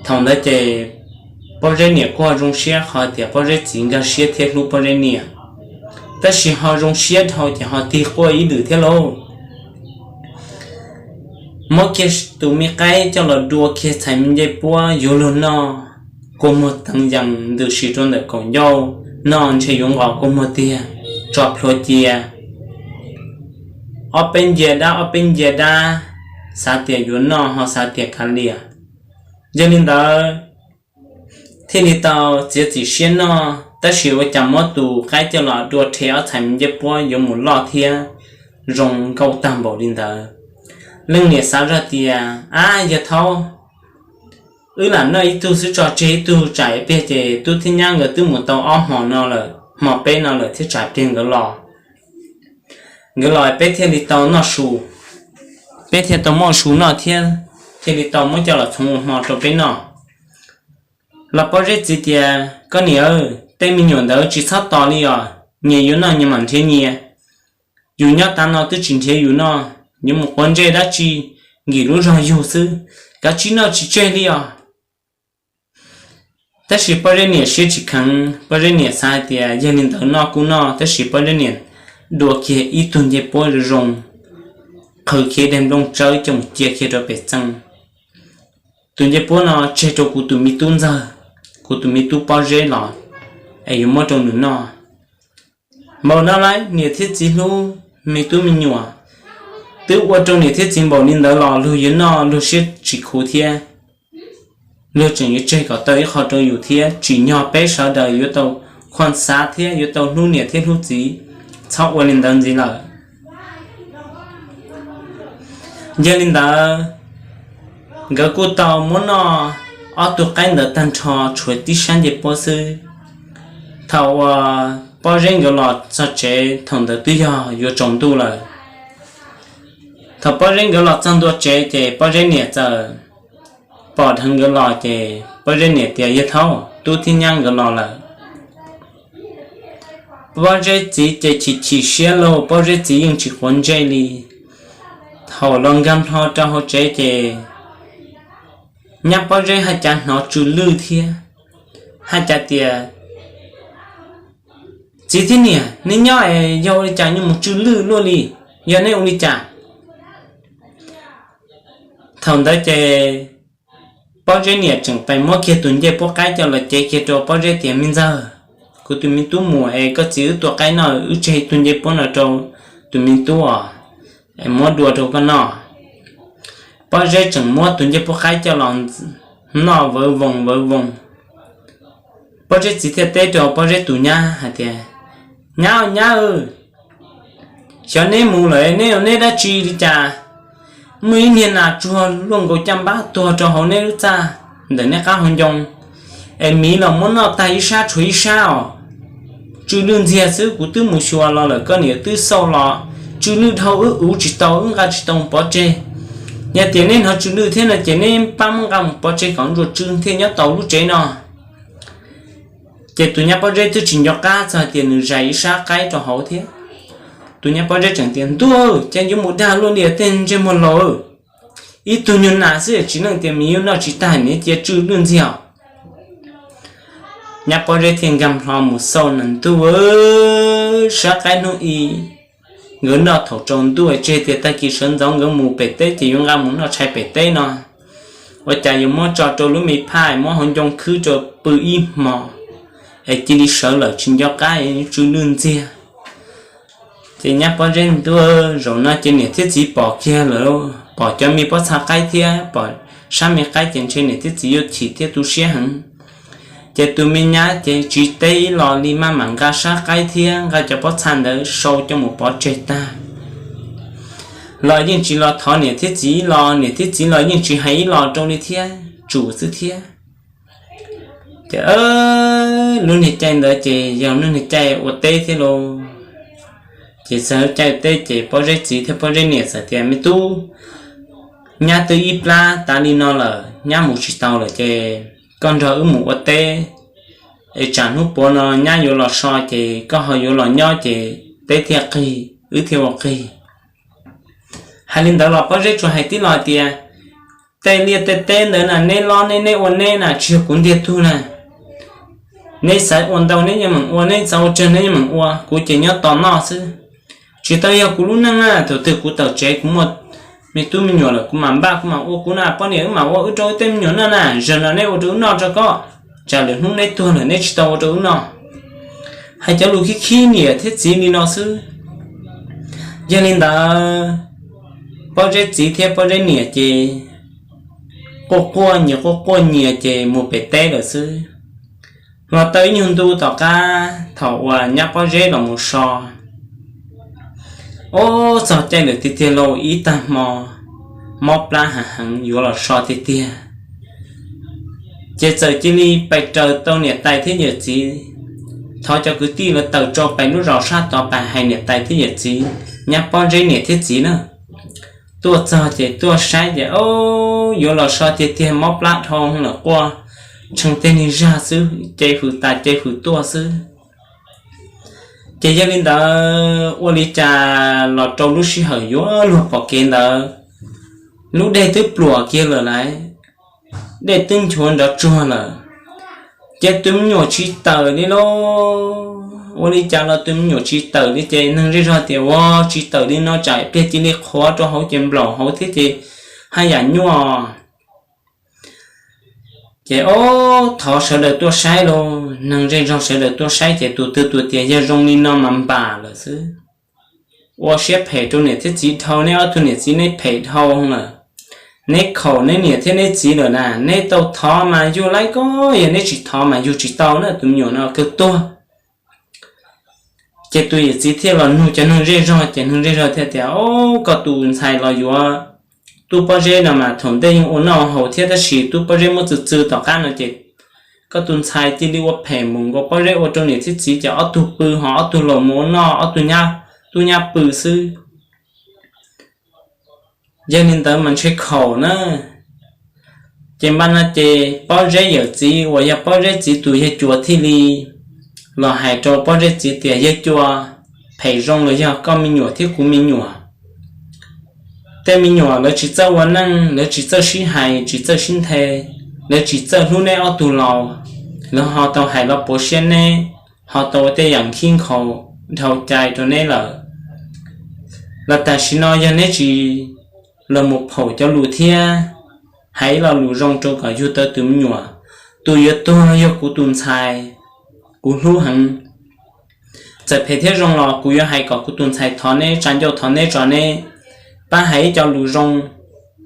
Thaum ntawd ces Pob Zeb niam kuj zoo siab qhov tias Pob Zeb txiv nkag siab thiab hlub Pob Zeb niam, tab sis ho zoo siab dhau ces ho tig quaj ib lwm thiab lauj. Muab kiag tus me qaib coj los dua kiag txhais me ncej puab yuav luag noj, kua muag teev yees ntws si rau ntawm kaum ncauj, noj ntshe yuav nqos kua muag tiag, tso plhuav cia ob peb ncia dab ob peb ncia dab, xav tias yuav noj ho xav tias kav liam. Yog li ntawd thiaj li tau txiav txim siab noj, tab sis ua cas muab tus qaib coj los dua rhe ob txhais me ncej puab yuav mus loj thiab zoo nkauj tag npaum li ntawd. Leej niam xav zoj tias, Ab, yawg thaub, wb lam noj ib tug xwb tso tseg ib tug, tsam pliag ces tub thiab nyab nkawd twb mus tau ob hmo no lawm, hmo peb no lawm thiab tsam pliag nkawd los, nkawd los peb thiaj li tau noj su, peb thiaj tau muaj su noj thiab thiaj li tau muab coj los txhoov ua hmo rau peb noj. Los Pob Zeb txiv tias, Koj niam, tej me nyuam ntawd tsis txhob tos li os, nyias yuav noj nyias mam nrhiav nyias. Yus nyob tav no twb tsis nrhiav yus noj, yuav mus quav ntsej dab tsi, nkim lub zog yug xwb, kav tsij noj tsis tseg li os. Tab sis Pob Zeb niam siab tsis kheev, Pob Zeb niam xav hais tias yog li ntawd noj kuj noj, tab sis Pob Zeb niam dua kiag ib tug ncej puab zoo zoo, qhwv kiag daim nplooj tsawb coj mus cia kiag rau pem txee. Tus ncej puab no tseg rau kuv tus me tub ntxawg, kuv tus me tub Pob Zeb los es yuav muab rau nws noj. Npaum no lawm niam thiab txiv hlub me tub me nyuam, twb ua rau niam thiab txiv npaum li ntawd los luag yuav noj luag siab tsis khuv thiab. luag tseem yuav tseg kom tau ib qho rau yus thiab. Tsim nyog peb sawv daws yuav tau khuam xav thiab yuav tau hlub niam thiab hlub txiv, txhob ua li ntawd ntxiv lawm. Yog li ntawd, nkawd kuj tau muab noj ob tug qaib ntawd tag nrho tshuav tib sab ncej puab xwb. Thaum uas Pob Zeb nkawd los txog tsev thaum ntawd twb yog yuav tsaus ntuj lawm. Thaum Pob Zeb nkawd los txog ntua tsev ces Pob Zeb niam txawm pom dheev nkawd los ces Pob Zeb niam tias, Yawg thaub, tub thiab nyab nkawd los lawm. Pob Zeb txiv ces chim chim siab lauj, Pob Zeb txiv yeej tsis quav ntsej li. Thaum los nkag nplho rau hauv tsev ces nyab Pob Zeb haj cav hnov tsw lwj thiab, haj cav tias, Txiv thiab niam, neb nyob es yog ua li cas nyuag mus tsw lwj luaj li? Yog neb ua li cas? Thaum ntawd ces Pob Zeb niam tseem pais muab kiag tus ncej puab qaib coj los cev kiag rau Pob Zeb tias, Me ntxawg, kuv tus me tub mus es koj txiv wb tua qaib noj, wb tseg tus ncej puab no rau tus me tub os, es muab dua rau koj noj. Pob Zeb tseem muab tus ncej puab qaib coj los noj vawv voos vawv voos. Pob Zeb txiv thiaj teb rau Pob Zeb tus nyab hais tias, Nyab, nyab, xyov neb mus lawm neb ua neb dab tsi li cas? Muaj ib niag nas tsuag luaj nkaus caj npab tuag rau hauv neb lub txaj ntawm neb qab hauv ncoo, es miv los muab noj tag ib sab tshuav ib sab os. Tsw lwj ntxiag xwb, kuv twb mus xyuas los lawm, koj niam twb xauj los tsw lwj dhau, wb uv tsis tau, wb nqa tsis tau mus pov tseg. Yog tias neb hnov tsw lwj thiab no ces neb pab muab nqa mus pov tseg kom ntsuas tsw thiaj nyob tau lub tsev no. Ces tus nyab Pob Zeb twb tsis nco qab txog hais tias nws zais ib sab qaib rau hauv thiab. Tus nyab Pob Zeb tseem tias, Ntuj, cas yuav mus dag luaj li tej ntsej muag laus, ib tug nyuag nas xwb tsis leej tias miv yuav noj tsis tag niam cia tsw lwj ntxiag. Nyab Pob Zeb thiaj nkag nplho mus xauj na, ntuj, sab qaib hnub i nkawd noj thaum tsaus ntuj, tseg tias tag kis sawv ntxov nkawd mus pem teb ces yuav nqa mus noj tshais pem teb no, ua cas yuav muab tso rau lub me phaj, muab hauv ncoo khwb rau pw ib hmo, es cia li sawv lawm tsis nco qab, tsw lwj ntxiag. Ces nyab Pob Zeb ntuj, zaum no ces niam thiab txiv pom kiag lawm, pom cov me pob txha qaib thiab pom sab me qaib ces ntshe niam thiab txiv yuav chim thiab tu siab heev. Ces tus me nyab ces tsis teb ib los li, maj mam nqa sab qaib thiab nqa cov pob txha ntawd sau coj mus pov tseg tag. Los yeej tsis los thov niam thiab txiv ib los, niam thiab txiv los yeej tsis hais ib los rau li thiab, tsum xwb thiab. Ces lub niag caij ntawd ces yog lub niag caij ua teb thiab lauj. Ces txog caij teb ces Pob Zeb txiv thiab Pob Zeb niam txawm tias, Me tub, nyab twb ib plab tas li no lawm, nyab mus tsis tau lawm ces koj nrog wb mus ua teb, es tsam hnub puav no nyab yuav los so ces koj ho yuav los nyob ces teb thiaj qig, wb thiaj ua qig. Hais li ntawd los Pob Zeb tsuas hais tib los tias, Tej liaj tej teb ntawd na neb lob neb, neb ua neb na, tsis yog kuv ntiag tug na. Neb xav ua ntau neb yeej meem ua, neb xav ua tsawg neb yeej meem ua, kuv ces nyob tos noj xwb. Tsis tau yog kuv lub neej na, thaum twg kuv tawm tsev kuv muaj me tub me nyuam lawm kuv mam npaj kuv mam ua kuv na, poj niam wb mam ua wb rau wb tej me nyuam noj na, zaum no neb ua rau wb noj rau koj, tsam lwm hnub neb tuag lawm neb tsis tau ua rau wb noj. Hais cov lus khib khib niam thiab txiv li no xwb. Yog li ntawd, Pob Zeb txiv thiab Pob Zeb niam ces quaj quaj nyias quaj quaj nyias ces mus pem teb lawm xwb. Los tau ib nyuag ntu tom qab thaum uas nyab Pob Zeb los mus so, ob txog caij lawm tiag tiag lauj, ib tag hmo mob plab hav heev yuav los so tiag tiag. Ces txawm cia li pais raws tau niam tais thiab yawm txiv, thov cov kwv tij lawv tawm tsau pais lub zos sab tod pais hais niam tais thiab yawm txiv, nyab Pob Zeb niam thiab txiv na. Tuaj txog ces tuaj saib ces, o, yuav los so tiag tiag, mob plab dhau lawm, quaj tshee tej niag zag xwb, ce hws tas ce hws tuaj xwb. Ces yog li ntawd ua li cas los rau lub sij hawm yuav luag pom kev ntawd, lub dej twb pluam kiag lawm lauj, dej twb nchuav nrov tsuag lawm. Ces tus me nyuam tsis tawm li lauj. Ua li cas los tus me nyuam tsis tawm li ces neeg zej zog tias, Ua tsis tawm li no tsam pliag cia li qhuav rau hauv ces nplaum hauv thiab ces haj yam nyuaj. Ces ob thov sawv daws tuaj saib lauj, neeg zej zog sawv daws tuaj saib ces tus twg tus tias, Yog zoo li no mas npam lawm xwb. Ua siab phem rau niam thiab txiv dhau, neb ob tug niam txiv neb phem dhau lawm. Neb khaum neb niam thiab neb txiv lawm na, neb tau thov mas yug laib koj, yog neb tsis thov mas yug tsis tau na, tus me nyuam no kawg tuag. Ces tus yawm txiv thiaj los nug cov neeg zej zog, ces neeg zej zog thiaj tias, Au, koj tus ntxhais los yuav tub Pob Zeb no mas thaum ntej yeej ua noj haus thiab, tab sis tub Pob Zeb muab txwv txwv tom qab no ces koj tus ntxhais cia li ua phem mus nkaus Pob Zeb, ua rau niam thiab txiv ces ob tug pw, ho ob tug los mus ua noj, ob tug tub nyab pw xwb. Yog li ntawd mas ntshe khaum na. Ces npaj no ces Pob Zeb yawm txiv uas yog Pob Zeb txiv tus yawg Cua thiaj li los hais rau Pob Zeb txiv tias, Yawg Cua, phem zoo los yog koj me nyuam thiab kuv me nyuam. Tej me nyuam lawv tsis txawj ua neej, lawv tsis txawj sib hais, tsis txawj sib nthe, lawv tsis txawj hlub neb ob tug laus, lawv ho tau hais los puav siab neb, ho tau ua tej yam khib nkhaus dhau cai rau neb lawm. Los tam sim no yog neb tsis los mus phaum cov lus thiab hais ib lo lus zoo rau kom yug tau tus me nyuam, tus yuav tuag yog kuv tus ntxhais, kuv hlub heev. Txawm phem thiab zoo los kuv yuav hais kom kuv tus ntxhais thov neb, tsa ncauj thov neb tso, neb pab hais ib co lus zoo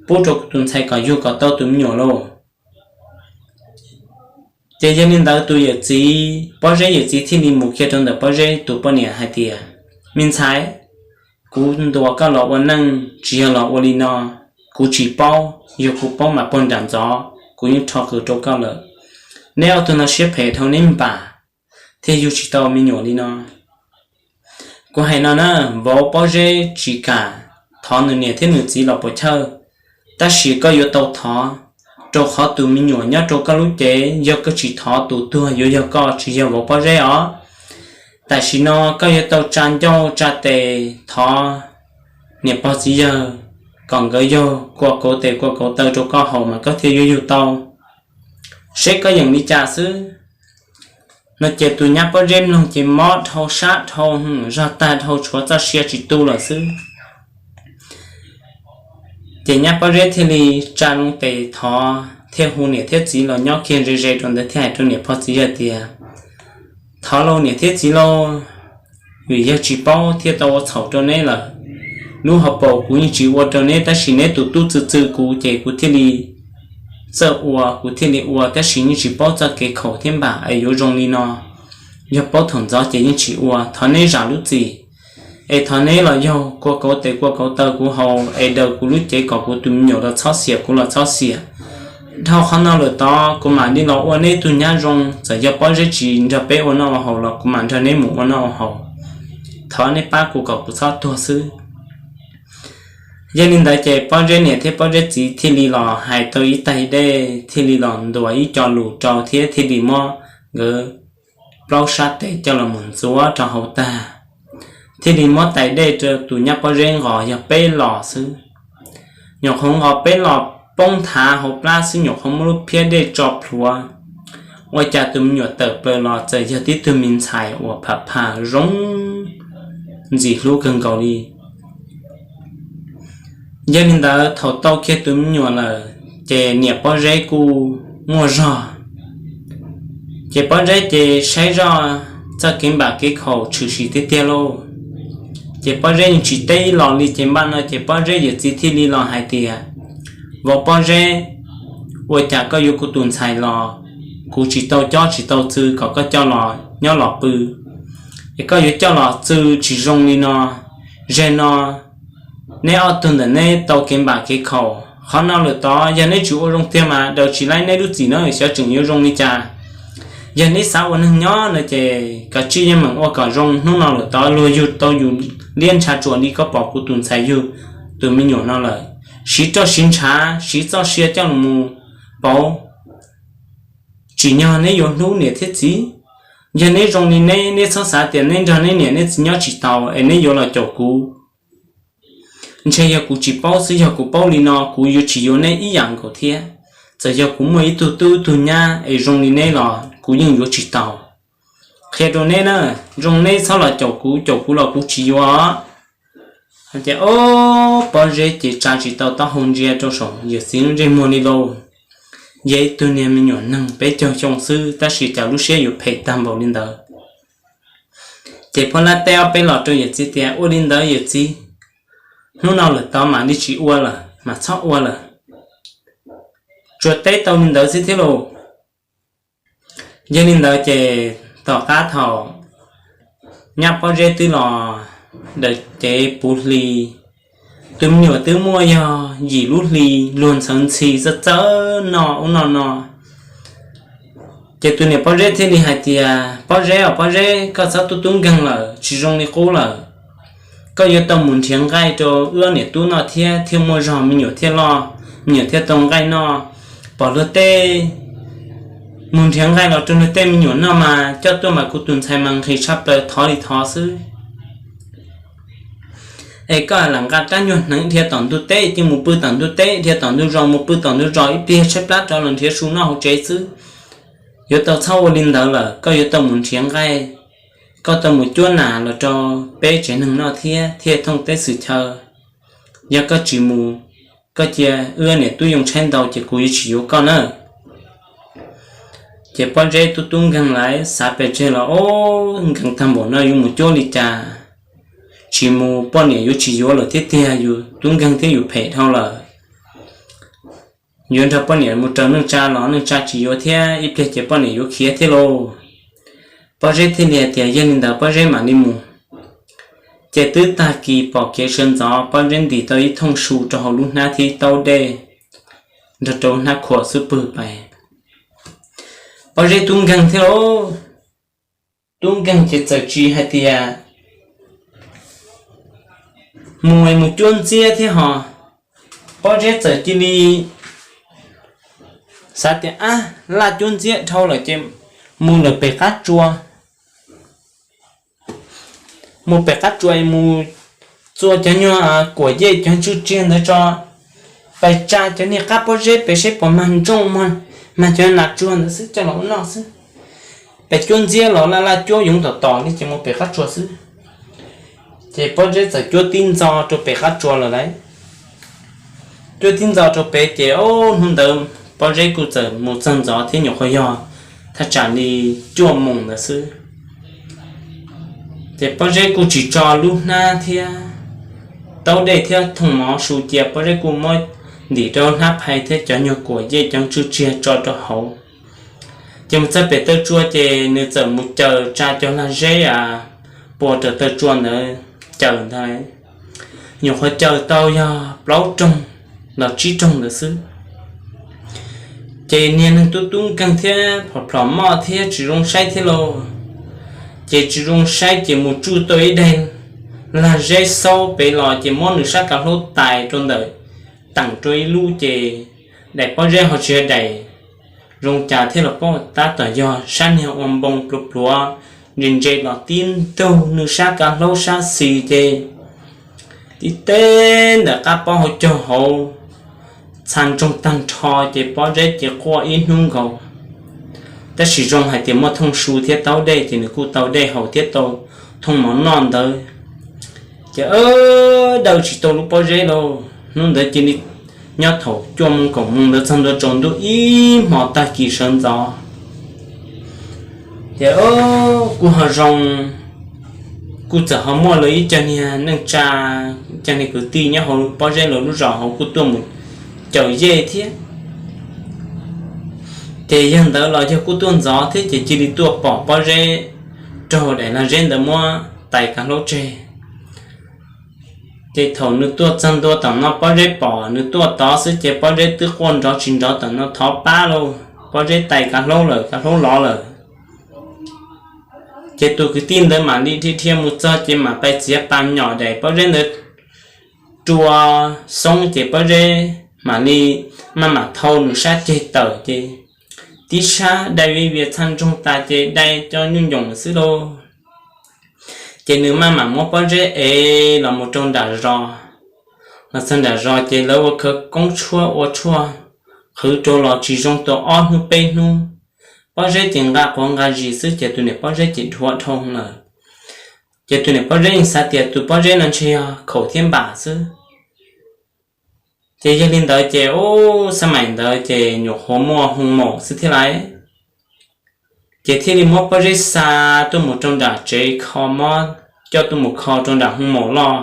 pub rau kuv tus ntxhais kom yug kom tau tus me nyuam lauj. Ces yog li ntawd tus yawm txiv, Pob Zeb yawm txiv thiaj li mus kiag rau ntawm Pob Zeb tus poj niam hais tias, Me ntxhais, kuv ntuas koj los ua neej tsis yog los ua li no. Kuv tsis paub, yog kuv paub mas puag nram ntxov kuv yeej rho qws rau koj lawm. Neb ob tug no siab phem dhau neb npam thiaj yug tsis tau me nyuam li no. Kuv hais no na, vauv Pob Zeb tsis kam thov nws niam thiab nws txiv los puas chawj, tab sis koj yuav tau thov, rau qhov tus me nyuam nyob rau koj lub cev, yog koj tsis thov tus tuag yuav yog koj tsis yog vauv Pob Zeb os. Tam sim no koj yuav tau tsa ncauj tsa tes thov niam pog txiv yawg kom nkawd yog kua kauv tes kua kauv taw rau koj haus mas koj thiaj yuav yug tau, seb koj yeem li cas xwb. No ces tus nyab Pob Zeb mloog ces mob dhau sab dhau, zog tag dhau tshuav txoj sia tsis tu lawm xwb. Ces nyab Pob Zeb thiaj li tsa loo tes thov thiaj hu niam thiab txiv los nyob kiag ze ze rau ntawd thiaj hais rau niam pog txiv yawg tias, Thov lauj niam thiab txiv lauj, vim yawg tsis paub thiaj tau ua txhaum rau neb lawm. Lub hauv paus kuv yeej tsis ua rau neb, tab sis neb tus tub txwv txwv kuv ces kuv thiaj li txawj ua, kuv thiaj li ua, tab sis yeej tsis paub txoj kev khaum thiab npam es yuav zoo li no. Yog paub thaum ntxov ces yeej tsis ua. Thov neb zam lub txim es thov neb los yog kua kauv tes kua kauv taw kuv haus es daws kuv lub cev kom kuv tus me nyuam los txhob xiam kuv los txhob xiam. Dhau qhov no lawm tod kuv mam li los ua neb tug nyab zoo, txawm yog Pob Zeb tsis nrog peb ua noj ua haus los kuv mam nrog neb mus ua noj ua haus. Thov neb pab kuv kom kuv txhob tuag xwb. Yog li ntawd ces Pob Zeb niam thiab Pob Zeb txiv thiaj li los hais tau ib tais dej, thiaj li los ntuas ib co lus rau thiab thiaj li muab nkawd plaub sab tes coj los mus ntxuav rau hauv tag, thiaj li muab tais dej rau tus nyab Pob Zeb nqos yog peb los xwb. Nyuam qhuav nqos peb los poob nthav hauv plab xwb nyuam qhuav muab lub phiab dej tso plhuav, ua cas tus me nyuam tawm plaws los txawm yog tib tug me ntxhais uas pham pham zoo ntxim hlub kawg nkaus li. Yog li ntawd thaum tau kiag tus me nyuam lawm ces niam Pob Zeb kuj muaj zog. Ces Pob Zeb ces saib zoj txoj kev npam kev khaum tshwm sim tiag tiag lauj. Ces Pob Zeb yeej tsis teb ib los li ces npaj no ces Pob Zeb yawm txiv thiaj li los hais tias, Vauv Pob Zeb, ua cas koj yuav kuv tus ntxhais los kuv tsis tau cob tsis tau txw kom koj coj los nyob los pw, es koj yuav coj los txw tsis zoo li no. Zeg no neb ob tug ntawm neb tau kev npam kev khaum, qhov no lawm tod yog neb tsis ua zoo tiag mas daws tsis laib neb lub txim na, xyov tseem yuav zoo li cas. Yog neb xav ua neeg nyob no ces kav tsij yeej meem ua kom zoo, hnub no lawm tod luag yug tau yus liab ntshav tsuas li koj pom kuv tus ntxhais yug tus me nyuam no lawm. Siv roj siv ntshav siv txoj sia coj los mus pauv, tsim nyog neb yuav hlub niam thiab txiv. Yog neb zoo li neb, neb txhob xav tias neb nrog neb niam neb txiv nyob tsis tau es neb yuav los caum kuv. Ntshe yog kuv tsis paub xwb, yog kuv paub li no kuv yuav tsis yuav neb ib yam nkaus thiab. Txawm yog kuv muaj ib tug tub ib tug nyab es zoo li neb los kuv yeej yuav tsis tau. Qhia rau neb na, zoo neb txhob los caum kuv, caum kuv los kuv tsis yuav. Ces ob Pob Zeb ces tsa tsis tau taub hau ntsia rau saum yawm txiv ntsej muag li lauj. Yog ib tug niag me nyuam neeg peb caug xyoo xwb tab sis cas lub siab yuav phem tag npaum li ntawd. Ces Phuab Lab teb ob peb los rau yawm txiv tias, Ua li ntawd yawm txiv, hnub no lawm tod mam li tsis ua lawm, mam txhob ua lawm. tsuas teb tau li ntawd xwb thiab lauj. Yog li ntawd ces tom qab thaum nyab Pob Zeb twb los daws cev puv hli, tus me nyuam twb muaj yog yim lub hli, luag ntxhawv ntxhi txawj txawj noj ub noj no. Ces tus niam Pob Zeb thiaj li hais tias, Pob Zeb os Pob Zeb, koj txhob tub tub nkeeg lawm, tsis zoo li qub lawm. Koj yuav tau mus nrhiav nqaij rau wb niam tub noj thiab, thiaj muaj zog me nyuam thiaj loj, me nyuam thiaj tau nqaij noj. Pom luag tej mus nrhiav nqaij los rau luag tej me nyuam noj mas coj tuaj mas kuv tus ntxhais mas nqhis tshaj plaws, thov li thov xwb. Es koj lam nqa rab nyuag hneev dhia tom ntug teb, cia mus pw tom ntug teb, dhia tom ntug zos mus pw tom ntug zos, ib pliag tshaib plab rov los nrhiav su noj hauv tsev xwb. Yuav tau txhob ua li ntawd lawm, koj yuav tau mus nrhiav nqaij, koj tau mus cuab nas los rau peb tsev neeg noj thiab, thiaj thooj teb xwm chaw. Yog koj tsis mus, koj cia wb niam tub yoo tshaib ntau ces kuv yuav tsis yuav koj nawb. Ces Pob Zeb tub tub nkeeg lawm, xav pes tseg los, Ob, nkees tag npaum no yuav mus cuab li cas? Tsis mus poj niam yuav tsis yuav lawm thiab tiag, yus tub nkeeg thiab yus phem dhau lawm. Yuav nrog poj niam mus raws neej tsa los neej tsa tsis yuav thiab, ib pliag ces poj niam yuav khiav thiab lauj. Pob Zeb thiaj li hais tias yog li ntawd Pob Zeb mam li mus. Ces twb tag kis pom kev sawv ntxov, Pob Zeb ntim tau ib thooj su rau hauv lub hnab thiab ib taub dej nrog rau hnab khuam xub pwg pais. Pob Zeb tub nkeeg thiab lauj, tub nkeeg ces txawm tsis hais tias mus mus cuab ntxiab thiab ho. Pob Zeb txawm cia li xav tias, Ab, laj cuab ntxiab dhau lawm ces mus lawm pem qab tsua. Mus pem qab tsua mus txua cov nyuag kuam yej cov tsw tsiag ntawd tso, pais tsa cov niag qab pob zeb pem seb puas mag ntsooj, mag cov nas tsuag ntawd xwb coj los ua noj xwb. Pem cuab ntxiab los laj laj cuab yoov tom tom li ces mus pem qab tsua xwb. Ces pob zeb txawm cuab tib ntxo rau pem qab tsua lawm lauj. Cuab tib ntxo rau pem ces hnub ntawd pob zeb kuj txawm mus txog ntxov thiab, nyuam qhuav yog thaj tsam li cuaj moos ntawd xwb. Ces pob zeb kuj tsis tso lub hnab thiab, taub dej thiab thooj mov su cia, pob zeb kuj muab ntim rau hnab phais thiab cov nyuag kuam yej cov tsw tsiag tso rau hauv. Ces mus txog pem taw tsua ces nws txawm mus caws tsa cov lag zeb a, pua raws taw tsua ntawd caws ntag. Nyuam qhuav caws tau yog plaub rooj los tsib rooj ntawd xwb. Ces niag neeg tub tub nkeeg thiab plhom plhom moj thiab tsis zoo saib thiab lauj. Ces tsis zoo saib ces mus tsuj tau ib daim lag zeb xaub pem los ces muab nws sab kav hlaub tais rau ntawm teem rau ib lub ces daim pob zeb ho tsis yog daim zoo cas thiab los pob, tab tom yog sab niag ua npoo pluav pluav ntse ntse los tib nraug nws sab kav hlaub sab xis ces tib teb ntawm qab pob hauv caug hauv txha ntsoog tag nrho ces pob zeb ces quaj ib hnub nkaus. Tab sis zoo hais tias muaj thooj su thiab taub dej ces nws kuj tau dej haus thiab tau thooj mov noj ntawd. Ces dawj tsis tau lub pob zeb lauj. Hnub ntawd cia li nyob thaum cuaj moos kaum moos ntawd txog ntua tsaus ntuj ib hmo tag kis sawv ntxov. Ces kuj ho zoo, kuj txawm ho muaj lawv ib co niag neej tsa, co niag kwv tij nyob hauv pob zeb lawv lub zos hauv kuj tuaj mus caws yej thiab. Ces yog ntawd los yog kuj tuaj ntxov thiab ces cia li tuaj pom pob zeb raug daim lag zeb ntawd muab tais kav hlaub tseg. Ces thaum nws tuaj txog ntua tom no pob zeb pom nws tuaj tod xwb ces pob zeb twb quaj nrov tsis nrov tom no thov pab lauj, pob zeb tais kav hlaub lawm, kav hlaub lov lawm. Ces tus kwv tij ntawd mam li dhia dhia mus txog ces mam pais txiav pas nyom daim pob zeb ntawd rua xoob ces pob zeb mam li maj mam thau nws sab ceg tawm ces tib sab dai viv vias txha ntsoog tas ces dai cov nyuj ncoos xwb lauj. Ces nws maj mam muab pob zeb ev los mus rau nram zos. Los txog nram zos ces lawv ua khawv koob tshuab ua tshuaj qhwv rau los tsis zoo tau ob hnub peb hnub. Pob zeb ces nqa quav nqa zis xwb ces tus niam pob zeb ces dhuav dhau lawm. Ces tus niam pob zeb yeej xav tias tus pob zeb no ntshe yog khaum thiab npam xwb. Ces yog li ntawd ces ub xab maim ntawd ces nyuam qhuav muaj hoo maum xwb thiab lauj. Ces thiaj li muab pob zeb xa tuaj mus rau nram tsev kho mob, coj tuaj mus kho rau nram hoo maum loj.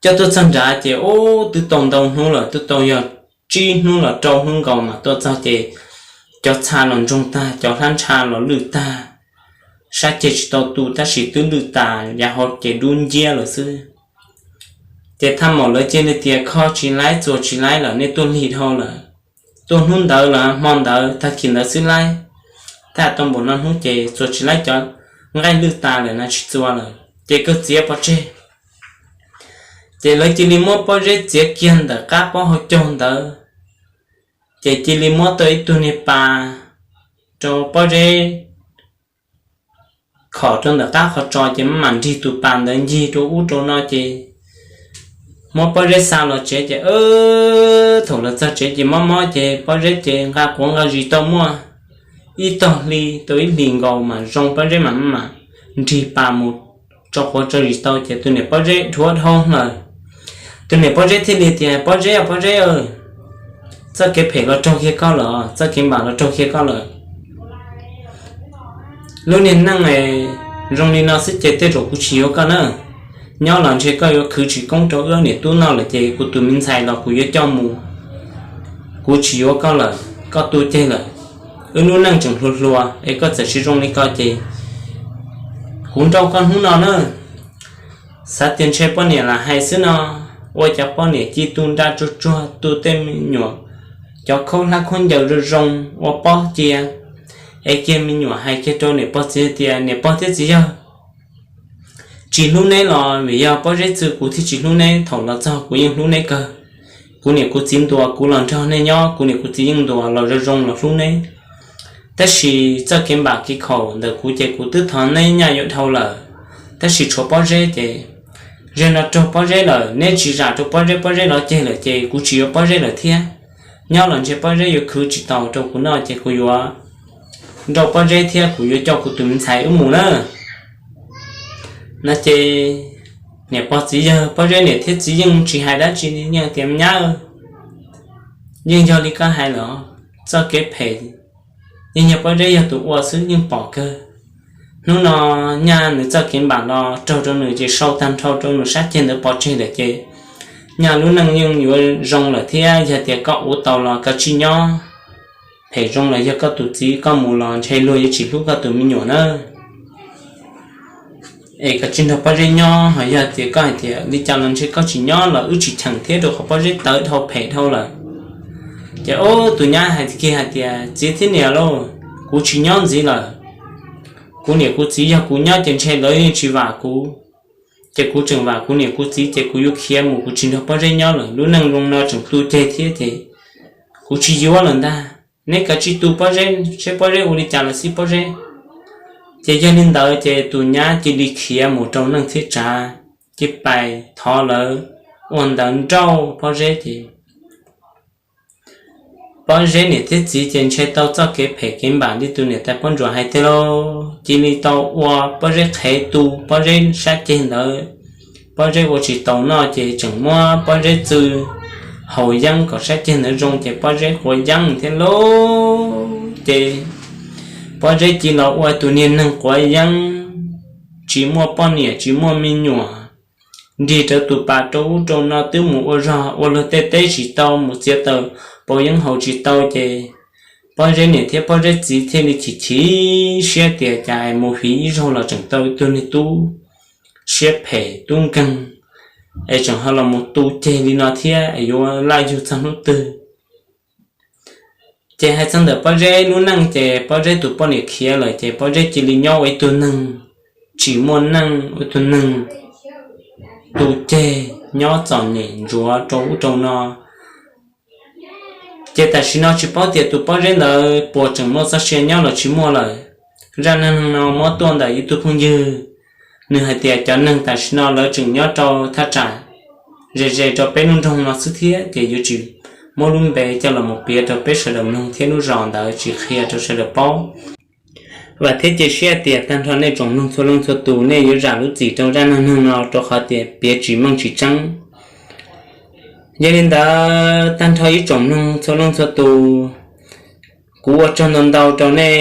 Coj tuaj txog nrad ces ub twb tau ntau hnub lawm, twb tau yog tsib hnub los rau hnub nkaus mas tuaj txog ces cov txha los ntsoog tag, cov hlab ntsha los lwj tag, sab ceg tsis tau tu tab sis twb lwj tas, yav hauv ces dub nciab lawm xwb. Ces thaj maum lawv cia li tias kho tsis laib txuas tsis laib lawm, nej tuaj lig dhau lawm, tuaj hnub ntawd los hmo ntawd tag kis ntawd xwb laib, thaj tau npaum no hnub ces txuas tsis laib, cov nqaij lwj tas lawm na tsis txua lawm ces kawg txiav pov tseg. Ces lawv cia li muab Pob Zeb txiav kiag ntawm qab pob hauv caug ntawd, ces cia li muab tau ib tug niag pas rau Pob Zeb khom rau ntawm qab qhov tso ces mam nrig tus pas ntawd ncig rau ub rau no ces muab Pob Zeb xa los tsev ces thaum los txog tsev ces mob mob ces Pob Zeb ces nqa quav nqa zis tau muaj ib tog hli tau ib hlis nkaus mas zoo, Pob Zeb mam mam nrig pas mus tso quav tso zis tau ces tus niam Pob Zeb dhuav dhau lawm. Tus niam Pob Zeb thiaj li tias Pob Zeb, Pob Zeb, txoj kev phem los raug kiag koj lawm, txoj kev npam los raug kiag koj lawm. Lub niag neej zoo li no xwb ces tej zaum kuv tsis yuav koj na. Nyob los ntshe koj yuav khwv tsis koob rau wb niam tub noj lawm ces kuv tus me ntxhais los kuv yuav coj mus. Kuv tsis yuav koj lawm, koj tu ceg lawm. Wb lub neej tseem hluas hluas es koj txawm tsis zoo li ko ces kuv nrauj koj hnub no na. Xav tias ntshe poj niam lam hais xwb no, ua cas poj niam cia li tu nra tsuag tsuag tu tej me nyuam cov khaub hlab khaub ncaws zoo zoo ua pob cia, es kiag me nyuam hais kiag rau niam pog txiv tias niam pog thiab txiv yawg, tsis hlub neb los vim yog Pob Zeb txwv kuv thiaj tsis hlub neb, thaum los txog kuv yeej hlub neb kawg. Kuv niam kuv txiv ntuas kuv los nrog neb nyob, kuv niam kuv txiv yeej ntuas los zoo zoo los hlub neb. Tab sis txoj kev npam kev khaum ntawm kuv ces kuv twb thov neb nyaj yuav dhau lawm, tab sis tshuav Pob Zeb ces, zaum no raug Pob Zeb lawm, neb tsis zam rau Pob Zeb, Pob Zeb los ceg lawm ces kuv tsis yuav Pob Zeb lawm thiab. Nyob los ntshe Pob Zeb yuav khwv tsis tau rau kuv noj ces kuv yuav nrauj Pob Zeb thiab kuv yuav coj kuv tus me ntxhais wb mus na. No ces niam pog txiv yawg, Pob Zeb niam thiab txiv yeej tsis hais dab tsi, yeej tias me nyab, yeej yog li koj hais los, txoj kev phem yeej yog Pob Zeb yog tus ua xwb, yeej pom kawg. Hnub no nyaj nws txoj kev npam los raug rau nws ces sau tag nrho rau nws sab ceg ntawd pov tseg lawm ces nyaj lub neej yeej yuav zoo lawm thiab. Yog tias koj ua tau los koj tsis nyob, phem zoo los yog koj tus txiv, koj mus los ntshe luag yuav tsis hlub koj tus me nyuam na. Es koj tsis nrog Pob Zeb nyob, ho yog tias koj hais tias li cas los ntshe koj tsis nyob los wb tsis cheem thiab, rau qhov Pob Zeb tawv dhau phem dhau lawm. Ces ub tus nyab hais kiag hais tias txiv thiab niam lauj, kuv tsis nyob ntxiv lawm. Kuv niam kuv txiv yog kuv nyob ces ntshe lawv yeej tsis vam kuv, ces kuv tseem vam kuv niam kuv txiv ces kuv yuav khiav mus, kuv tsis nrog Pob Zeb nyob lawm. Lub neej zoo no tseem tu ceg thiab ces kuv tsis yuav lawm ntag. Neb kav tsij tu Pob Zeb seb Pob Zeb ua li cas los xij Pob Zeb. Ces yog li ntawd ces tus nyab cia li khiav mus rau neej txhib tsav, cia li pais thov lawv ua ntawv nrauj Pob Zeb ces Pob Zeb niam thiab txiv ces ntshe tau txoj kev phem kev npam li tus niam tais Pob Ntsuam hais tiag lauj, cia li tau ua Pob Zeb qhev tu Pob Zeb sab ceg ntawd. Pob Zeb ua tsis taus noj ces tseem muab Pob Zeb txwb haus yeeb kom sab ceg ntawd zoo ces Pob Zeb quav yeeb thiab lauj. Ces Pob Zeb cia los ua tus niag neeg quav yeeb, tsis muaj poj niam tsis muaj me nyuam, nrig rawv tus pas rau ub rau no, twb mus ua zog ua luag tej teb tsis tau, mus txiav taws pauv yeeb haus tsis tau ces Pob Zeb niam thiab Pob Zeb txiv thiaj li chim chim siab tias cas es mus fiv ib zaug los tseem tau ib tug niag tub siab phem tub nkeeg, es tseem ho los mus tu ceg li no thiab es yuav laj yug txog hnub twg. Ces hais txog ntawm Pob Zeb lub neej ces Pob Zeb tus poj niam khiav lawm ces Pob Zeb cia li nyob ua ib tug neeg tsis muaj neej, ua ib tug neeg tu ceg nyob txom nyem ntsuav rau ub rau no. Ces tam sim no tsis paub tias tus Pob Zeb ntawd puas tseem muaj txoj sia nyob los tsis muaj lawm. Zaj neeg no muab tuaj ntawm ib tug phooj ywg, nws hais tias cov neeg tam sim no lawv tseem nyob rau thaj tsam ze ze rau peb lub nroog no xwb thiab ces yuav tsis muab lub npe coj los mus piav rau peb sawv daws mloog thiab lub zos ntawd tsis qhia rau sawv daws paub. Vam thiab cia siab tias tag nrho nej tsoom mloog txhua leej txhua tus nej yuav zam lub txim rau zaj neeg neeg no rau qhov tias piav tsis meej tsis tseeb. Yog li ntawd tag nrho ib tsoom mloog txhua leej txhua tus, kuv ua tsaug ntau ntau rau nej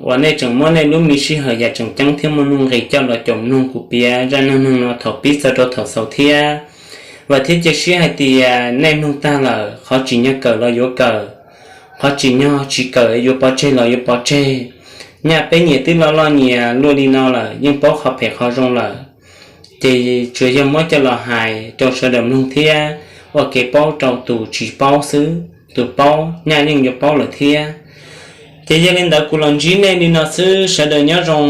uas nej tseem muab nej lub me sij hawm yam tseem ceeb thiab muaj nuj nqis coj los caum mloog kuv piav zaj neeg neeg no thaum pib txog rau thaum xaus thiab. Vam thiab cia siab hais tias nej mloog tag lawm, qhov tsim nyog kawm los yuav kawm, qhov tsim nyog tsis kawm yuav pov tseg los yuav pov tseg. Nyaj peb nyias twb loj loj nyias luaj li no lawm, yeej paub qhov phem qhov zoo lawm, ces tsuas yog muab coj los hais rau sawv daws mloog thiab ua kev paub rau tus tsis paub xwb, tus paub nyaj yeej yuav paub lawm thiab. Ces yog li ntawd kuv los ntsib nej li no xwb, sawv daws nyob zoo.